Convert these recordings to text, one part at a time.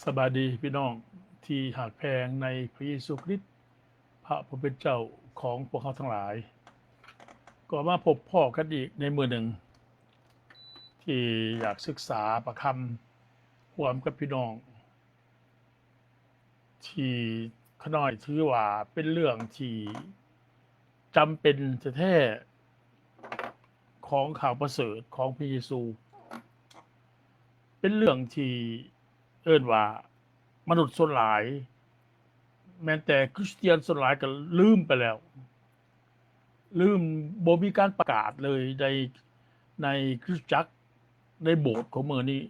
ສະບາຍດີພີ່ນ້ອງທີ່ຮັກແພງໃນພະເຢຊູຄຣິດ ພະຜູ້ເປັນເຈົ້າຂອງພວກເຮົາທັງຫຼາຍ. ກໍມາພົບພໍ້ກັນອີກໃນມື້ໜຶ່ງ ທີ່ຢາກສຶກສາພະຄຳຮ່ວມກັບພີ່ນ້ອງ ທີ່ຂ້ານ້ອຍຖືວ່າເປັນເລື່ອງທີ່ຈຳເປັນແທ້ໆ ຂອງຂ່າວປະເສີດຂອງພະເຢຊູ. ເປັນເລື່ອງທີ່ເອີ້ນວ່າມະນຸດສ່ວນຫຼາຍ ແມ່ນແຕ່ຄຣິສຕຽນສ່ວນຫຼາຍກໍລືມໄປແລ້ວ, ລືມ, ບໍ່ມີການປະກາດເລີຍໃນ, ໃນຄຣິສຕະຈັກ, ໃນໂບດຂອງມື້ນີ້.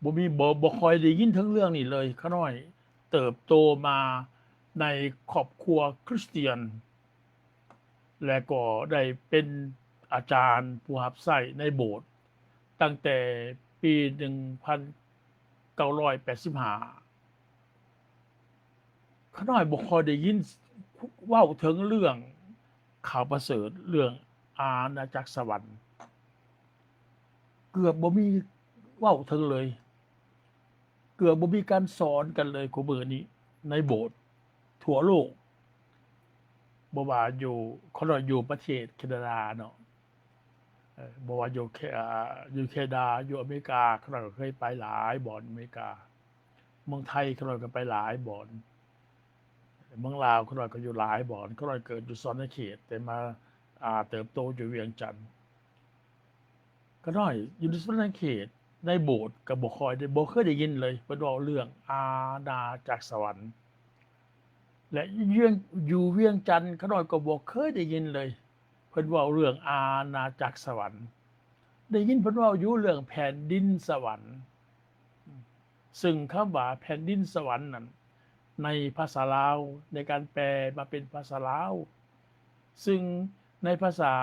ບໍ່ມີ, ບໍ່, ບໍ່ຄ່ອຍໄດ້ຍິນເຖິງເລື່ອງນີ້ເລີຍ. ຂ້ານ້ອຍເຕີບໂຕມາໃນຄອບຄົວຄຣິສຕຽນ ແລະ ກໍໄດ້ເປັນອາຈານຜູ້ຮັບໃຊ້ໃນໂບດຕັ້ງແຕ່ປີໜຶ່ງພັນເກົ້າຮ້ອຍແປດສິບຫ້າ. ຂ້ານ້ອຍບໍ່ຄ່ອຍໄດ້ຍິນເວົ້າເຖິງເລື່ອງຂ່າວປະເສີດ, ເລື່ອງອານາຈັກສະຫວັນ. ເກືອບບໍ່ມີເວົ້າເຖິງເລີຍ, ເກືອບບໍ່ມີການສອນກັນເລີຍ. ຄູ່ມື້ນີ້ໃນໂບດທົ່ວໂລກ, ບໍ່ວ່າຢູ່, ຂ້ານ້ອຍຢູ່ປະເທດແຄນາດາເນາະ, ເອີ ບໍ່ວ່າຢູ່ແຄ, ຢູ່ແຄນາດາ, ຢູ່ອາເມລິກາ, ຂ້ານ້ອຍກໍເຄີຍໄປຫຼາຍບ່ອນອາເມລິກາ. ເມືອງໄທຂ້ານ້ອຍກໍໄປຫຼາຍບ່ອນ, ເມືອງລາວຂ້ານ້ອຍກໍຢູ່ຫຼາຍບ່ອນ. ຂ້ານ້ອຍເກີດຢູ່ສະຫວັນນະເຂດ ແຕ່ມາ, ອ່າ, ເຕີບໂຕຢູ່ວຽງຈັນ. ຂ້ານ້ອຍຢູ່ໃນສະຫວັນນະເຂດ, ໃນໂບດກໍບໍ່ຄ່ອຍໄດ້, ບໍ່ເຄີຍໄດ້ຍິນເລີຍ ເພິ່ນເວົ້າເລື່ອງອານາຈັກສະຫວັນ. ແລະ ຢູ່ວຽງ, ຢູ່ວຽງຈັນ ຂ້ານ້ອຍກໍບໍ່ເຄີຍໄດ້ຍິນເລີຍ ເພິ່ນເວົ້າເລື່ອງອານາຈັກສະຫວັນ. ໄດ້ຍິນເພິ່ນເວົ້າຢູ່ເລື່ອງແຜ່ນດິນສະຫວັນ, ຊຶ່ງຄຳວ່າແຜ່ນດິນສະຫວັນນັ້ນ ໃນພາສາລາວ, ໃນການແປມາເປັນພາສາລາວ, ຊຶ່ງໃນພາສາ,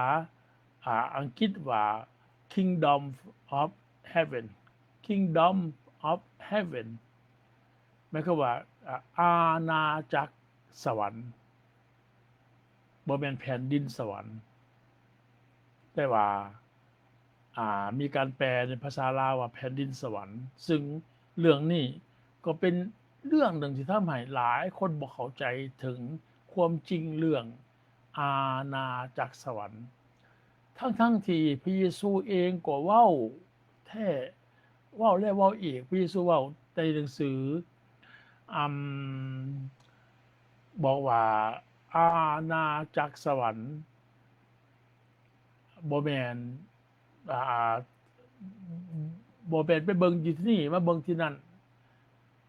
ອາ, ອັງກິດວ່າ Kingdom of Heaven, Kingdom of Heaven ໝາຍຄວາມວ່າ, ອາ, ອານາຈັກສະຫວັນ. ບໍ່ແມ່ນແຜ່ນດິນສະຫວັນ, ແຕ່ວ່າ, ອາ, ມີການແປໃນພາສາລາວວ່າແຜ່ນດິນສະຫວັນ. ຊຶ່ງເລື່ອງນີ້ກໍເປັນເລື່ອງໜຶ່ງທີ່ທຳໃຫ້ຫຼາຍຄົນບໍ່ເຂົ້າໃຈເຖິງຄວາມຈິງເລື່ອງອານາຈັກສະຫວັນ, ທັງໆທີ່ພະເຢຊູເອງກໍເວົ້າແທ້, ເວົ້າແລ້ວເວົ້າອີກ. ພະເຢຊູເວົ້າໃນໜັງສື, ອຳ, ບອກວ່າອານາຈັກສະຫວັນບໍ່ແມ່ນ, ອາ, ບໍ່ແມ່ນໄປເບິ່ງຢູ່ທີ່ນີ້ ມາເບິ່ງທີ່ນັ້ນ,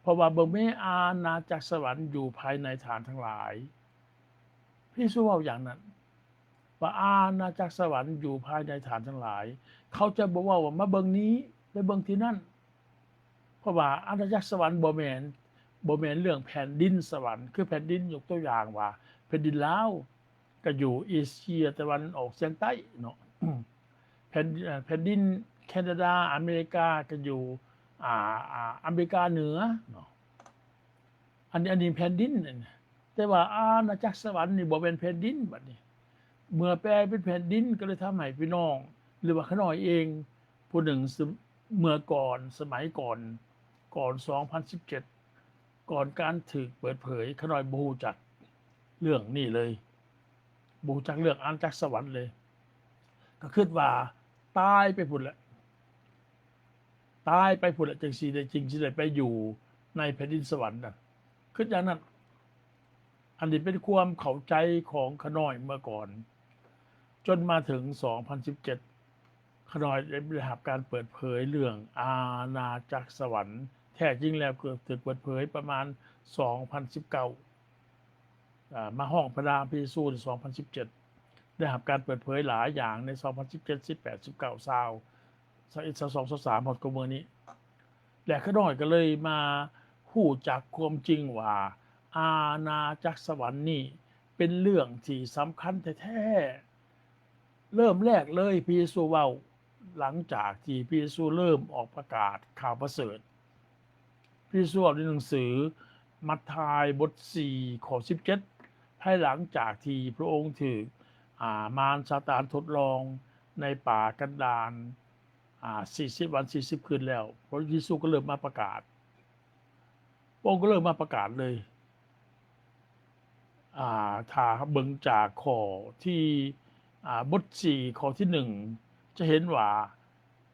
ເພາະວ່າເບິ່ງແມ້ ອານາຈັກສະຫວັນຢູ່ພາຍໃນທ່ານທັງຫຼາຍ. ພະເຢຊູເວົ້າຢ່າງນັ້ນ ວ່າອານາຈັກສະຫວັນຢູ່ພາຍໃນທ່ານທັງຫຼາຍ. ເຂົາຈະບໍ່ເວົ້າວ່າມາເບິ່ງນີ້ ໄປເບິ່ງທີ່ນັ້ນ, ເພາະວ່າອານາຈັກສະຫວັນບໍ່ແມ່ນ, ບໍ່ແມ່ນເລື່ອງແຜ່ນດິນສະຫວັນ. ຄືແຜ່ນດິນ, ຍົກຕົວຢ່າງວ່າແຜ່ນດິນລາວ ກໍຢູ່ເອເຊຍຕາເວັນອອກສຽງໃຕ້ເນາະ, ແຜ່ນ, ແຜ່ນດິນແຄນາດາ, ອາເມລິກາ ກໍຢູ່, ອາ, ອາ, ອາເມລິກາເໜືອເນາະ. ອັນນີ້, ອັນນີ້ແຜ່ນດິນ, ແຕ່ວ່າອານາຈັກສະຫວັນນີ້ບໍ່ແມ່ນແຜ່ນດິນ. ບັດນີ້ເມື່ອແປເປັນແຜ່ນດິນ ກໍເລີຍທຳໃຫ້ພີ່ນ້ອງ ຫຼືວ່າຂ້ານ້ອຍເອງຜູ້ໜຶ່ງ ເມື່ອກ່ອນ, ສະໄໝກ່ອນ, ກ່ອນສອງພັນສິບເຈັດ, ກ່ອນການຖືກເປີດເຜີຍ, ຂ້ານ້ອຍບໍ່ຮູ້ຈັກເລື່ອງນີ້ເລີຍ, ບໍ່ຮູ້ຈັກເລື່ອງອານາຈັກສະຫວັນເລີຍ. ກໍຄິດວ່າຕາຍໄປພຸ້ນແຫຼະ, ຕາຍໄປພຸ້ນແຫຼະ ຈຶ່ງຊິໄດ້, ຈຶ່ງຊິໄດ້ໄປຢູ່ໃນແຜ່ນດິນສະຫວັນນະ, ຄິດຢ່າງນັ້ນ. ອັນນີ້ເປັນຄວາມເຂົ້າໃຈຂອງຂ້ານ້ອຍເມື່ອກ່ອນ. ຈົນມາເຖິງສອງພັນສິບເຈັດ ຂ້ານ້ອຍໄດ້ຮັບການເປີດເຜີຍເລື່ອງອານາຈັກສະຫວັນ. ແທ້ຈິງແລ້ວ ເກີດຖືກເປີດເຜີຍປະມານສອງພັນສິບເກົ້າ, ອາ, ມາຮ້ອງພະນາມພະເຢຊູໃນສອງພັນສິບເຈັດ, ໄດ້ຮັບການເປີດເຜີຍຫຼາຍຢ່າງໃນສອງພັນສິບເຈັດ, ສິບແປດ, ສິບເກົ້າ, ຊາວ, ຊາວເອັດ, ຊາວສອງ, ຊາວສາມ ຮອດກວ່າມື້ນີ້. ແລະ ຂ້ານ້ອຍກໍເລີຍມາຮູ້ຈັກຄວາມຈິງວ່າ ອານາຈັກສະຫວັນນີ້ເປັນເລື່ອງທີ່ສຳຄັນແທ້ໆ. ເລີ່ມແລກເລີຍ ພະເຢຊູເວົ້າ ຫຼັງຈາກທີ່ພະເຢຊູເລີ່ມອອກປະກາດຂ່າວປະເສີດ, ພະເຢຊູເວົ້າໃນໜັງສືມັດທາຍ ບົດສີ່ ຂໍ້ສິບເຈັດ ພາຍຫຼັງຈາກທີ່ພະອົງຖືກ, ອາ, ມານຊາຕານທົດລອງໃນປ່າກັນດານ, ອາ, ສີ່ສິບວັນ ສີ່ສິບຄືນແລ້ວ, ພະເຢຊູກໍເລີ່ມມາປະກາດ ພະອົງກໍເລີ່ມມາປະກາດເລີຍ. ອາ ຖ້າເບິ່ງຈາກຂໍ້ທີ່ ອາ ບົດສີ່ ຂໍ້ທີໜຶ່ງ ຈະເຫັນວ່າ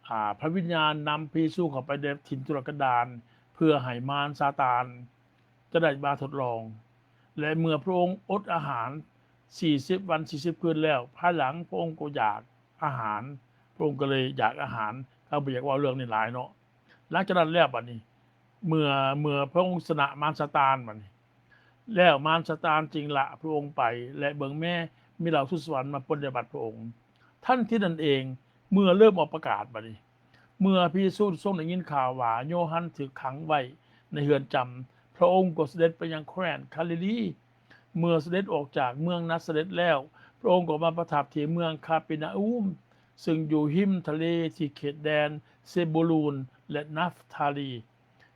ອາ ພະວິນຍານນຳພະເຢຊູເຂົ້າໄປໃນຖິ່ນທຸລະກັນດານ ເພື່ອໃຫ້ມານຊາຕານຈະໄດ້ມາທົດລອງ. ແລະ ເມື່ອພະອົງອົດອາຫານສີ່ສິບວັນສີ່ສິບຄືນແລ້ວ, ພາຍຫຼັງພະອົງກໍຢາກອາຫານ, ພະອົງກໍເລີຍຢາກອາຫານ. ເຮົາບໍ່ຢາກເວົ້າເລື່ອງນີ້ຫຼາຍເນາະ. ຫຼັງຈາກນັ້ນແລ້ວ ບັດນີ້ ເມື່ອ ເມື່ອພະອົງຊະນະມານຊາຕານ ບັດນີ້ ແລ້ວມານຊາຕານຈຶ່ງລະພະອົງໄປ, ແລະ ເບິ່ງແມ້ ມີເຫຼົ່າທູດສະຫວັນມາປົນຍາບັດພະອົງ. ທັນທີນັ້ນເອງ ເມື່ອເລີ່ມອອກປະກາດ ບັດນີ້ ເມື່ອພະເຢຊູຊົງໄດ້ຍິນຂ່າວວ່າໂຢຮັນຖືກຂັງໄວ້ໃນເຮືອນຈຳ, ພະອົງກໍສະເດັດໄປຍັງແຄວ້ນກາລີລີ. ເມື່ອສະເດັດອອກຈາກເມືອງນາຊາເລັດແລ້ວ, ພະອົງກໍມາປະທັບທີ່ເມືອງຄາເປນາອູມ, ຊຶ່ງຢູ່ຮິມທະເລທີ່ເຂດແດນເຊບູລູນ ແລະ ນັບທາລີ.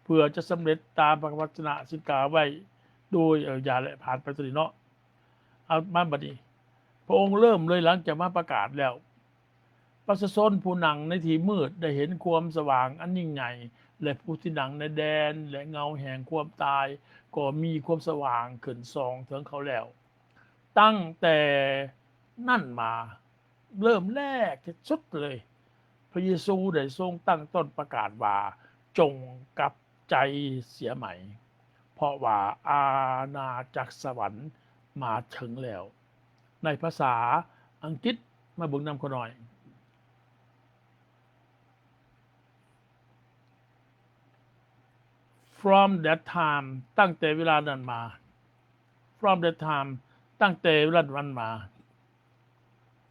ເພື່ອຈະສຳເລັດຕາມພະຄຳສັນຍາທີ່ກ່າວໄວ້ໂດຍ ເອີ ຢ່າ ແລະ ຜ່ານໄປຕົວນີ້ເນາະ. ເອົາມາບັດນີ້ ພະອົງເລີ່ມເລີຍ ຫຼັງຈາກມາປະກາດແລ້ວ, ປະຊາຊົນຜູ້ນັ່ງໃນທີ່ມືດໄດ້ເຫັນຄວາມສະຫວ່າງອັນຍິ່ງໃຫຍ່ ແລະ ຜູ້ທີ່ນັ່ງໃນແດນ ແລະ ເງົາແຫ່ງຄວາມຕາຍກໍມີຄວາມສະຫວ່າງຂຶ້ນສ່ອງເຖິງເຂົາແລ້ວ. ຕັ້ງແຕ່ນັ້ນມາ ເລີ່ມແລກທີ່ສຸດເລີຍ, ພະເຢຊູໄດ້ຊົງຕັ້ງຕົ້ນປະກາດວ່າ, ຈົ່ງກັບໃຈເສຍໃໝ, ເພາະວ່າອານາຈັກສະຫວັນມາເຖິງແລ້ວ. ໃນພາສາອັງກິດ, ມາເບິ່ງນຳຂ້ານ້ອຍ. From that time, ຕັ້ງແຕ່ເວລານັ້ນມາ. From that time, ຕັ້ງແຕ່ເວລານັ້ນມາ.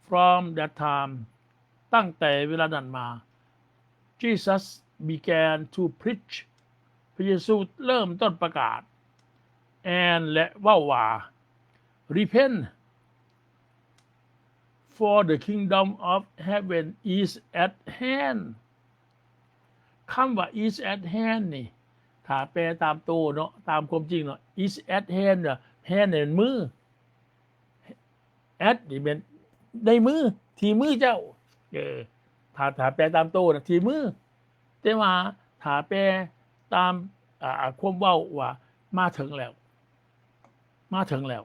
From that time, ຕັ້ງແຕ່ເວລານັ້ນມາ. Jesus began to preach, ພະເຢຊູເລີ່ມຕົ້ນປະກາດ and ແລະ ເວົ້າວ່າ, Repent, for the kingdom of heaven is at hand. ຄຳວ່າ is at hand ນີ້ ຖ້າແປຕາມໂຕເນາະ, ຕາມຄວາມຈິງເນາະ, is at hand ນະ, hand ນີ້ແມ່ນມື, at ນີ້ແມ່ນໃນມື, ທີ່ມືເຈົ້າ. ເອີ ຖ້າ ຖ້າແປຕາມໂຕນະ, ທີ່ມື. ແຕ່ວ່າຖ້າແປຕາມ ອາ ຄວາມເວົ້າວ່າ ມາເຖິງແລ້ວ, ມາເຖິງແລ້ວ,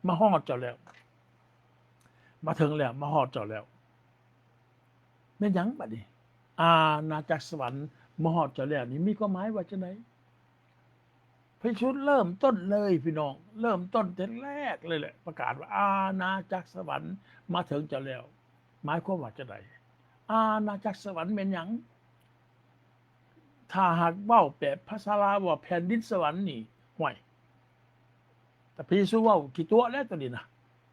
ມາຮອດເຈົ້າແລ້ວ, ມາເຖິງແລ້ວ, ມາຮອດເຈົ້າແລ້ວ. ແມ່ນຫຍັງບັດນີ້? ອານາຈັກສະຫວັນມາຮອດເຈົ້າແລ້ວນີ້ ມີຄວາມໝາຍວ່າຈັ່ງໃດ? ພະເຢຊູເລີ່ມຕົ້ນເລີຍພີ່ນ້ອງ, ເລີ່ມຕົ້ນແຕ່ແລກເລີຍແຫຼະ, ປະກາດວ່າ ອານາຈັກສະຫວັນມາເຖິງເຈົ້າແລ້ວ. ໝາຍຄວາມວ່າຈັ່ງໃດ? ອານາຈັກສະຫວັນແມ່ນຫຍັງ? ຖ້າຫາກເວົ້າແບບພາສາລາວວ່າ ແຜ່ນດິນສະຫວັນນີ້, ຫ້ວຍ, ແຕ່ພະເຢຊູເວົ້າຂີ້ຕົວະແລ້ວໂຕນີ້ນະ,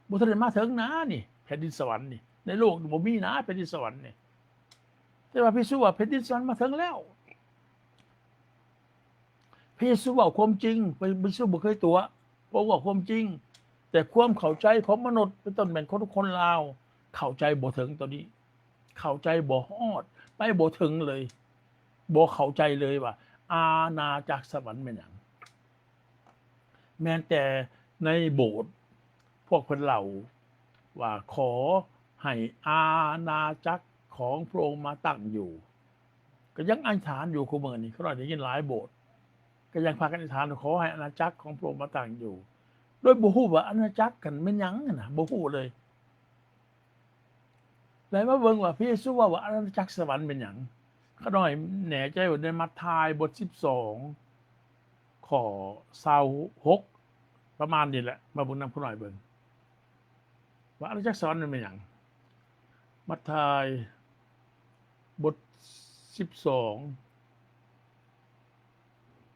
ບໍ່ທັນໄດ້ມາເຖິງນານີ້, ແຜ່ນດິນສະຫວັນນີ້, ໃນໂລກນີ້ບໍ່ມີນາ ແຜ່ນດິນສະຫວັນນີ້. ແຕ່ວ່າພະເຢຊູວ່າ ແຜ່ນດິນສະຫວັນມາເຖິງແລ້ວ. ພະເຢຊູເວົ້າຄວາມຈິງ, ພະ ພະເຢຊູບໍ່ເຄີຍຕົວະ, ພະອົງເວົ້າຄວາມຈິງ. ແຕ່ຄວາມເຂົ້າໃຈຂອງມະນຸດ, ເປັນຕົ້ນແມ່ນຄົນ ຄົນລາວ, ເຂົ້າໃຈບໍ່ເຖິງໂຕນີ້, ເຂົ້າໃຈບໍ່ຮອດ, ໄປບໍ່ເຖິງເລີຍ, ບໍ່ເຂົ້າໃຈເລີຍວ່າ ອານາຈັກສະຫວັນແມ່ນຫຍັງ. ແມ່ນແຕ່ໃນໂບດ ພວກເພິ່ນເລົ່າວ່າ ຂໍໃຫ້ອານາຈັກຂອງພະອົງມາຕັ້ງຢູ່. ກໍຍັງອະທິຖານຢູ່ ຄູ່ມື້ນີ້ ຂ້ານ້ອຍໄດ້ຍິນຫຼາຍໂບດ ກໍຍັງພາກັນອະທິຖານ ຂໍໃຫ້ອານາຈັກຂອງພະອົງມາຕັ້ງຢູ່ ໂດຍບໍ່ຮູ້ວ່າອານາຈັກນັ້ນແມ່ນຫຍັງນະ ບໍ່ຮູ້ເລີຍ. ແລ້ວມາເບິ່ງວ່າພະເຢຊູເວົ້າວ່າອານາຈັກສະຫວັນແມ່ນຫຍັງ. ຂ້ານ້ອຍແນ່ໃຈວ່າໃນມັດທາຍບົດສິບສອງ ຂໍ້ຊາວຫົກ ປະມານນີ້ແຫຼະ ມາເບິ່ງນຳຂ້ານ້ອຍເບິ່ງ ວ່າອານາຈັກສະຫວັນນັ້ນແມ່ນຫຍັງ. ມັດທາຍບົດສິບສອງ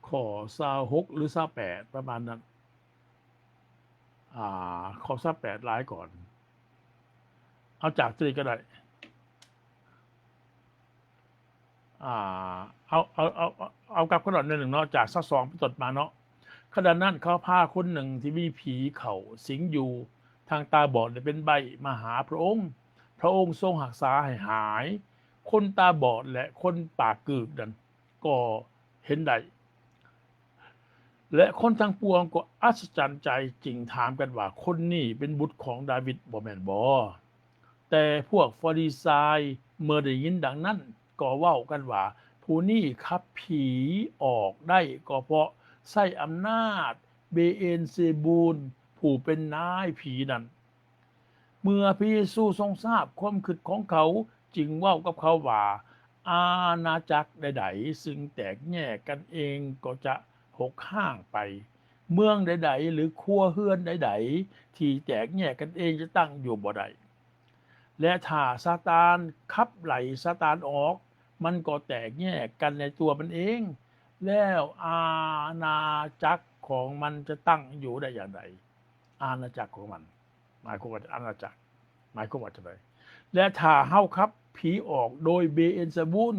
ຂໍ້ຊາວຫົກ ຫຼື ຊາວແປດ ປະມານນັ້ນ. ອ່າ ຂໍ້ຊາວແປດຫຼາຍກ່ອນ ເອົາຈາກຕົວນີ້ກໍໄດ້. ອ່າ ເອົາ ເອົາ ເອົາ ເອົາກັບກັນໜ້ອຍໜຶ່ງເນາະ ຈາກຊາວສອງເປັນຕົ້ນມາເນາະ. ຂະນະນັ້ນ ເຂົາພາຄົນໜຶ່ງທີ່ມີຜີເຂົ້າສິງຢູ່ທາງຕາບອດ ແລະ ເປັນໃບ້ມາຫາພະອົງ. ພະອົງຊົງຮັກສາໃຫ້ຫາຍ. ຄົນຕາບອດ ແລະ ຄົນປາກກືກນັ້ນກໍເຫັນໄດ້. ແລະ ຄົນທັງປວງກໍອັດສະຈັນໃຈ ຈຶ່ງຖາມກັນວ່າ ຄົນນີ້ເປັນບຸດຂອງດາວິດບໍ່ແມ່ນບໍ? ແຕ່ພວກຟາຣິຊາຍເມື່ອໄດ້ຍິນດັ່ງນັ້ນ ກໍເວົ້າກັນວ່າ ຜູ້ນີ້ຂັບຜີອອກໄດ້ ກໍເພາະ ໃຊ້ອຳນາດເບເອນເຊບູນ ຜູ້ເປັນນາຍຜີນັ້ນ. ເມື່ອພະເຢຊູຊົງຊາບຄວາມຄິດຂອງເຂົາ, ຈຶ່ງເວົ້າກັບເຂົາວ່າ, ອານາຈັກໃດໆຊຶ່ງແຕກແຍກກັນເອງກໍຈະຫົກຮ້າງໄປ. ເມືອງໃດໆ ຫຼື ຄົວເຮືອນໃດໆທີ່ແຕກແຍກກັນເອງຈະຕັ້ງຢູ່ບໍ່ໄດ້. ແລະ ຖ້າຊາຕານຂັບໄລ່ຊາຕານອອກ, ມັນກໍແຕກແຍກກັນໃນຕົວມັນເອງ, ແລ້ວອານາຈັກຂອງມັນຈະຕັ້ງຢູ່ໄດ້ຢ່າງໃດ? ອານາຈັກຂອງມັນ ໝາຍຄວາມວ່າອານາຈັກ ໝາຍຄວາມວ່າຈັ່ງໃດ? ແລະ ຖ້າເຮົາຂັບຜີອອກໂດຍເບເອນເຊບູນ,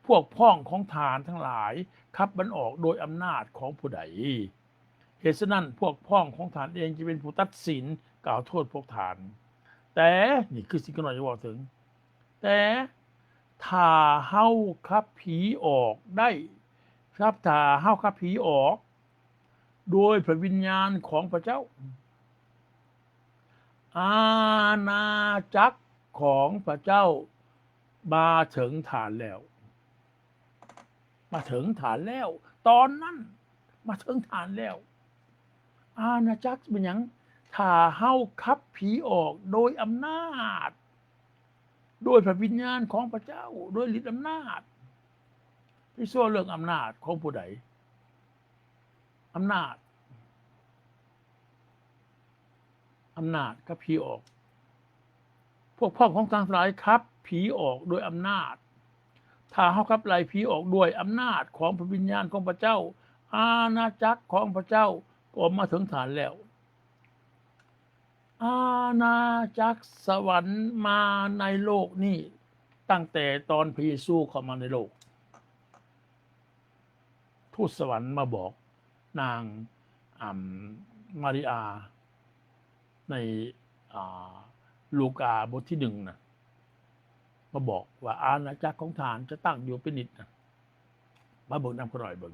ພວກພ້ອງຂອງທ່ານທັງຫຼາຍຂັບມັນອອກໂດຍອຳນາດຂອງຜູ້ໃດ? ເຫດສະນັ້ນ, ພວກພ້ອງຂອງທ່ານເອງຈະເປັນຜູ້ຕັດສິນກ່າວໂທດພວກທ່ານ. ແຕ່, ນີ້ຄືສິ່ງຂ້ານ້ອຍຈະເວົ້າເຖິງ, ແຕ່ຖ້າເຮົາຂັບຜີອອກໄດ້, ຄັບ, ຖ້າເຮົາຂັບຜີອອກ ໂດຍພະວິນຍານຂອງພະເຈົ້າ, ອານາຈັກຂອງພະເຈົ້າມາເຖິງທ່ານແລ້ວ. ມາເຖິງທ່ານແລ້ວ, ຕອນນັ້ນມາເຖິງທ່ານແລ້ວ. ອານາຈັກເປັນຫຍັງ? ຖ້າເຮົາຂັບຜີອອກໂດຍອຳນາດ, ໂດຍພະວິນຍານຂອງພະເຈົ້າ, ໂດຍລິດອຳນາດ. ໄປເວົ້າເລື່ອງອຳນາດຂອງຜູ້ໃດ? ອຳນາດ, ອຳນາດຂັບຜີອອກ. ພວກພ້ອງຂອງທ່ານທັງຫຼາຍຂັບຜີອອກໂດຍອຳນາດ. ຖ້າເຮົາຂັບໄລ່ຜີອອກດ້ວຍອຳນາດຂອງພະວິນຍານຂອງພະເຈົ້າ, ອານາຈັກຂອງພະເຈົ້າກໍມາເຖິງທ່ານແລ້ວ. ອານາຈັກສະຫວັນມາໃນໂລກນີ້ ຕັ້ງແຕ່ຕອນພະເຢຊູເຂົ້າມາໃນໂລກ. ທູດສະຫວັນມາບອກນາງ ອາ ມາຣິອາ ໃນ ອາ ລູກາບົດທີໜຶ່ງນະ, ມາບອກວ່າອານາຈັກຂອງທ່ານຈະຕັ້ງຢູ່ເປັນນິດນະ. ມາເບິ່ງນຳຂ້ານ້ອຍເບິ່ງ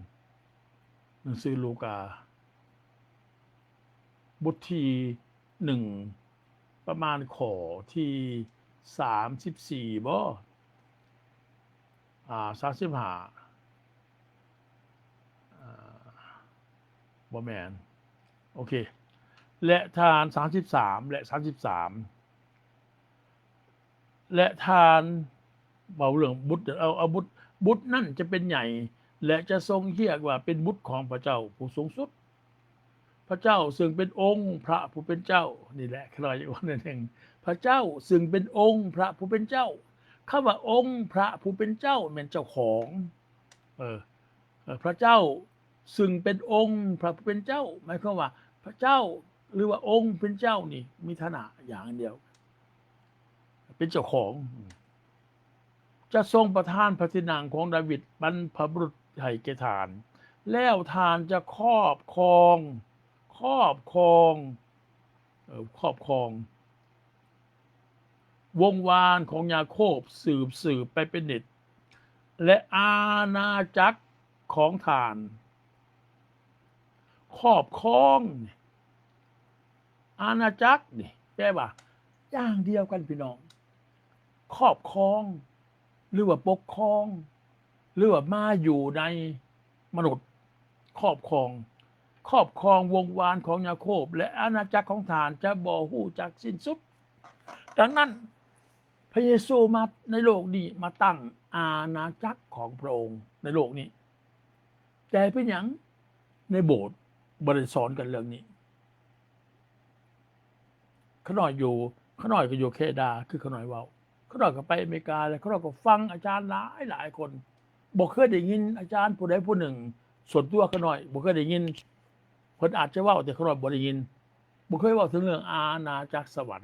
ໜັງສືລູກາ ບົດທີໜຶ່ງ ປະມານຂໍ້ທີສາມສິບສີ່ບໍ? ອາ ສາມສິບຫ້າ ອາ ບໍ່ແມ່ນ. ໂອເຄ ແລະ ທ່ານ ສາມສິບສາມ ແລະ ສາມສິບສາມ ແລະ ທ່ານ ເວົ້າເລື່ອງບຸດ ເອົາ ເອົາບຸດ, ບຸດນັ້ນຈະເປັນໃຫຍ່ ແລະ ຈະຊົງຮຽກວ່າເປັນບຸດຂອງພະເຈົ້າຜູ້ສູງສຸດ. ພະເຈົ້າເຊິ່ງເປັນອົງພະຜູ້ເປັນເຈົ້າ, ນີ້ແຫຼະ ຂ້ານ້ອຍຢາກເວົ້າໜ້ອຍໜຶ່ງ, ພະເຈົ້າເຊິ່ງເປັນອົງພະຜູ້ເປັນເຈົ້າ. ຄຳວ່າອົງພະຜູ້ເປັນເຈົ້າແມ່ນເຈົ້າຂອງ. ເອີ ເອີ ພະເຈົ້າເຊິ່ງເປັນອົງພະຜູ້ເປັນເຈົ້າ ໝາຍຄວາມວ່າພະເຈົ້າ ຫຼືວ່າອົງເປັນເຈົ້ານີ້ມີຖານະຢ່າງດຽວ ເປັນເຈົ້າຂອງ. ຈະຊົງປະທານພະທີ່ນັ່ງຂອງດາວິດບັນພະບຸລຸດໃຫ້ແກ່ທ່ານ, ແລ້ວທ່ານຈະຄອບຄອງ, ຄອບຄອງ, ເອີ ຄອບຄອງ ວົງວານຂອງຍາໂຄບສືບໆໄປເປັນນິດ, ແລະ ອານາຈັກຂອງທ່ານ ຄອບຄອງ ອານາຈັກນີ້ ແປວ່າຢ່າງດຽວກັນພີ່ນ້ອງ, ຄອບຄອງ ຫຼືວ່າປົກຄອງ ຫຼືວ່າມາຢູ່ໃນມະນຸດ. ຄອບຄອງ, ຄອບຄອງວົງວານຂອງຍາໂຄບ ແລະ ອານາຈັກຂອງທ່ານຈະບໍ່ຮູ້ຈັກສິ້ນສຸດ. ດັ່ງນັ້ນ ພະເຢຊູມາໃນໂລກນີ້ ມາຕັ້ງອານາຈັກຂອງພະອົງໃນໂລກນີ້. ແຕ່ເປັນຫຍັງໃນໂບດບໍ່ໄດ້ສອນກັນເລື່ອງນີ້? ຂ້ານ້ອຍຢູ່, ຂ້ານ້ອຍກໍຢູ່ແຄນາດາ ຄືຂ້ານ້ອຍເວົ້າ, ຂ້ານ້ອຍກໍໄປອາເມລິກາ ແລ້ວຂ້ານ້ອຍກໍຟັງອາຈານຫຼາຍໆຄົນ, ບໍ່ເຄີຍໄດ້ຍິນອາຈານຜູ້ໃດຜູ້ໜຶ່ງ ສ່ວນຕົວຂ້ານ້ອຍບໍ່ເຄີຍໄດ້ຍິນ, ເພິ່ນອາດຈະເວົ້າ ແຕ່ຂ້ານ້ອຍບໍ່ໄດ້ຍິນ, ບໍ່ເຄີຍເວົ້າເຖິງເລື່ອງອານາຈັກສະຫວັນ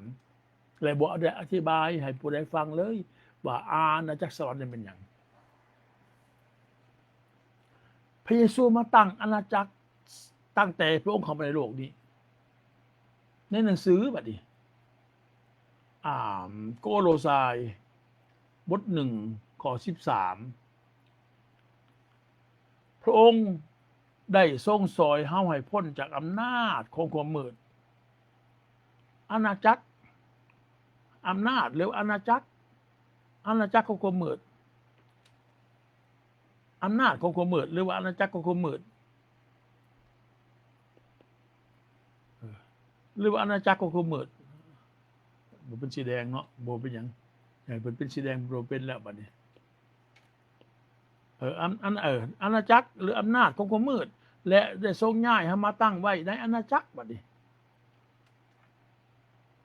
ແລະ ບໍ່ໄດ້ອະທິບາຍໃຫ້ຜູ້ໃດຟັງເລີຍວ່າອານາຈັກສະຫວັນນັ້ນແມ່ນຫຍັງ. ພະເຢຊູມາຕັ້ງອານາຈັກຕັ້ງແຕ່ພະອົງເຂົ້າມາໃນໂລກນີ້. ໃນໜັງສືບັດນີ້ ອາ ໂກໂລຊາຍ ບົດໜຶ່ງ ຂໍ້ສິບສາມ ພະອົງໄດ້ຊົງຊ່ອຍເຮົາໃຫ້ພົ້ນຈາກອຳນາດຂອງຄວາມມືດ. ອານາຈັກ, ອຳນາດ ຫຼື ອານາຈັກ, ອານາຈັກຂອງຄວາມມືດ, ອຳນາດຂອງຄວາມມືດ ຫຼືວ່າອານາຈັກຂອງຄວາມມືດ. ຫຼືວ່າອານາຈັກຂອງຄວາມມືດ? ບໍ່ເປັນສີແດງເນາະ ບໍ່ເປັນຫຍັງ ໃຫ້ເພິ່ນເປັນສີແດງ ບໍ່ເປັນແລ້ວບັດນີ້. ເອີ ອາ ອາ ເອີ ອານາຈັກ ຫຼື ອຳນາດຂອງຄວາມມືດ ແລະ ໄດ້ຊົງຍ້າຍເຮົາມາຕັ້ງໄວ້ໃນອານາຈັກບັດນີ້.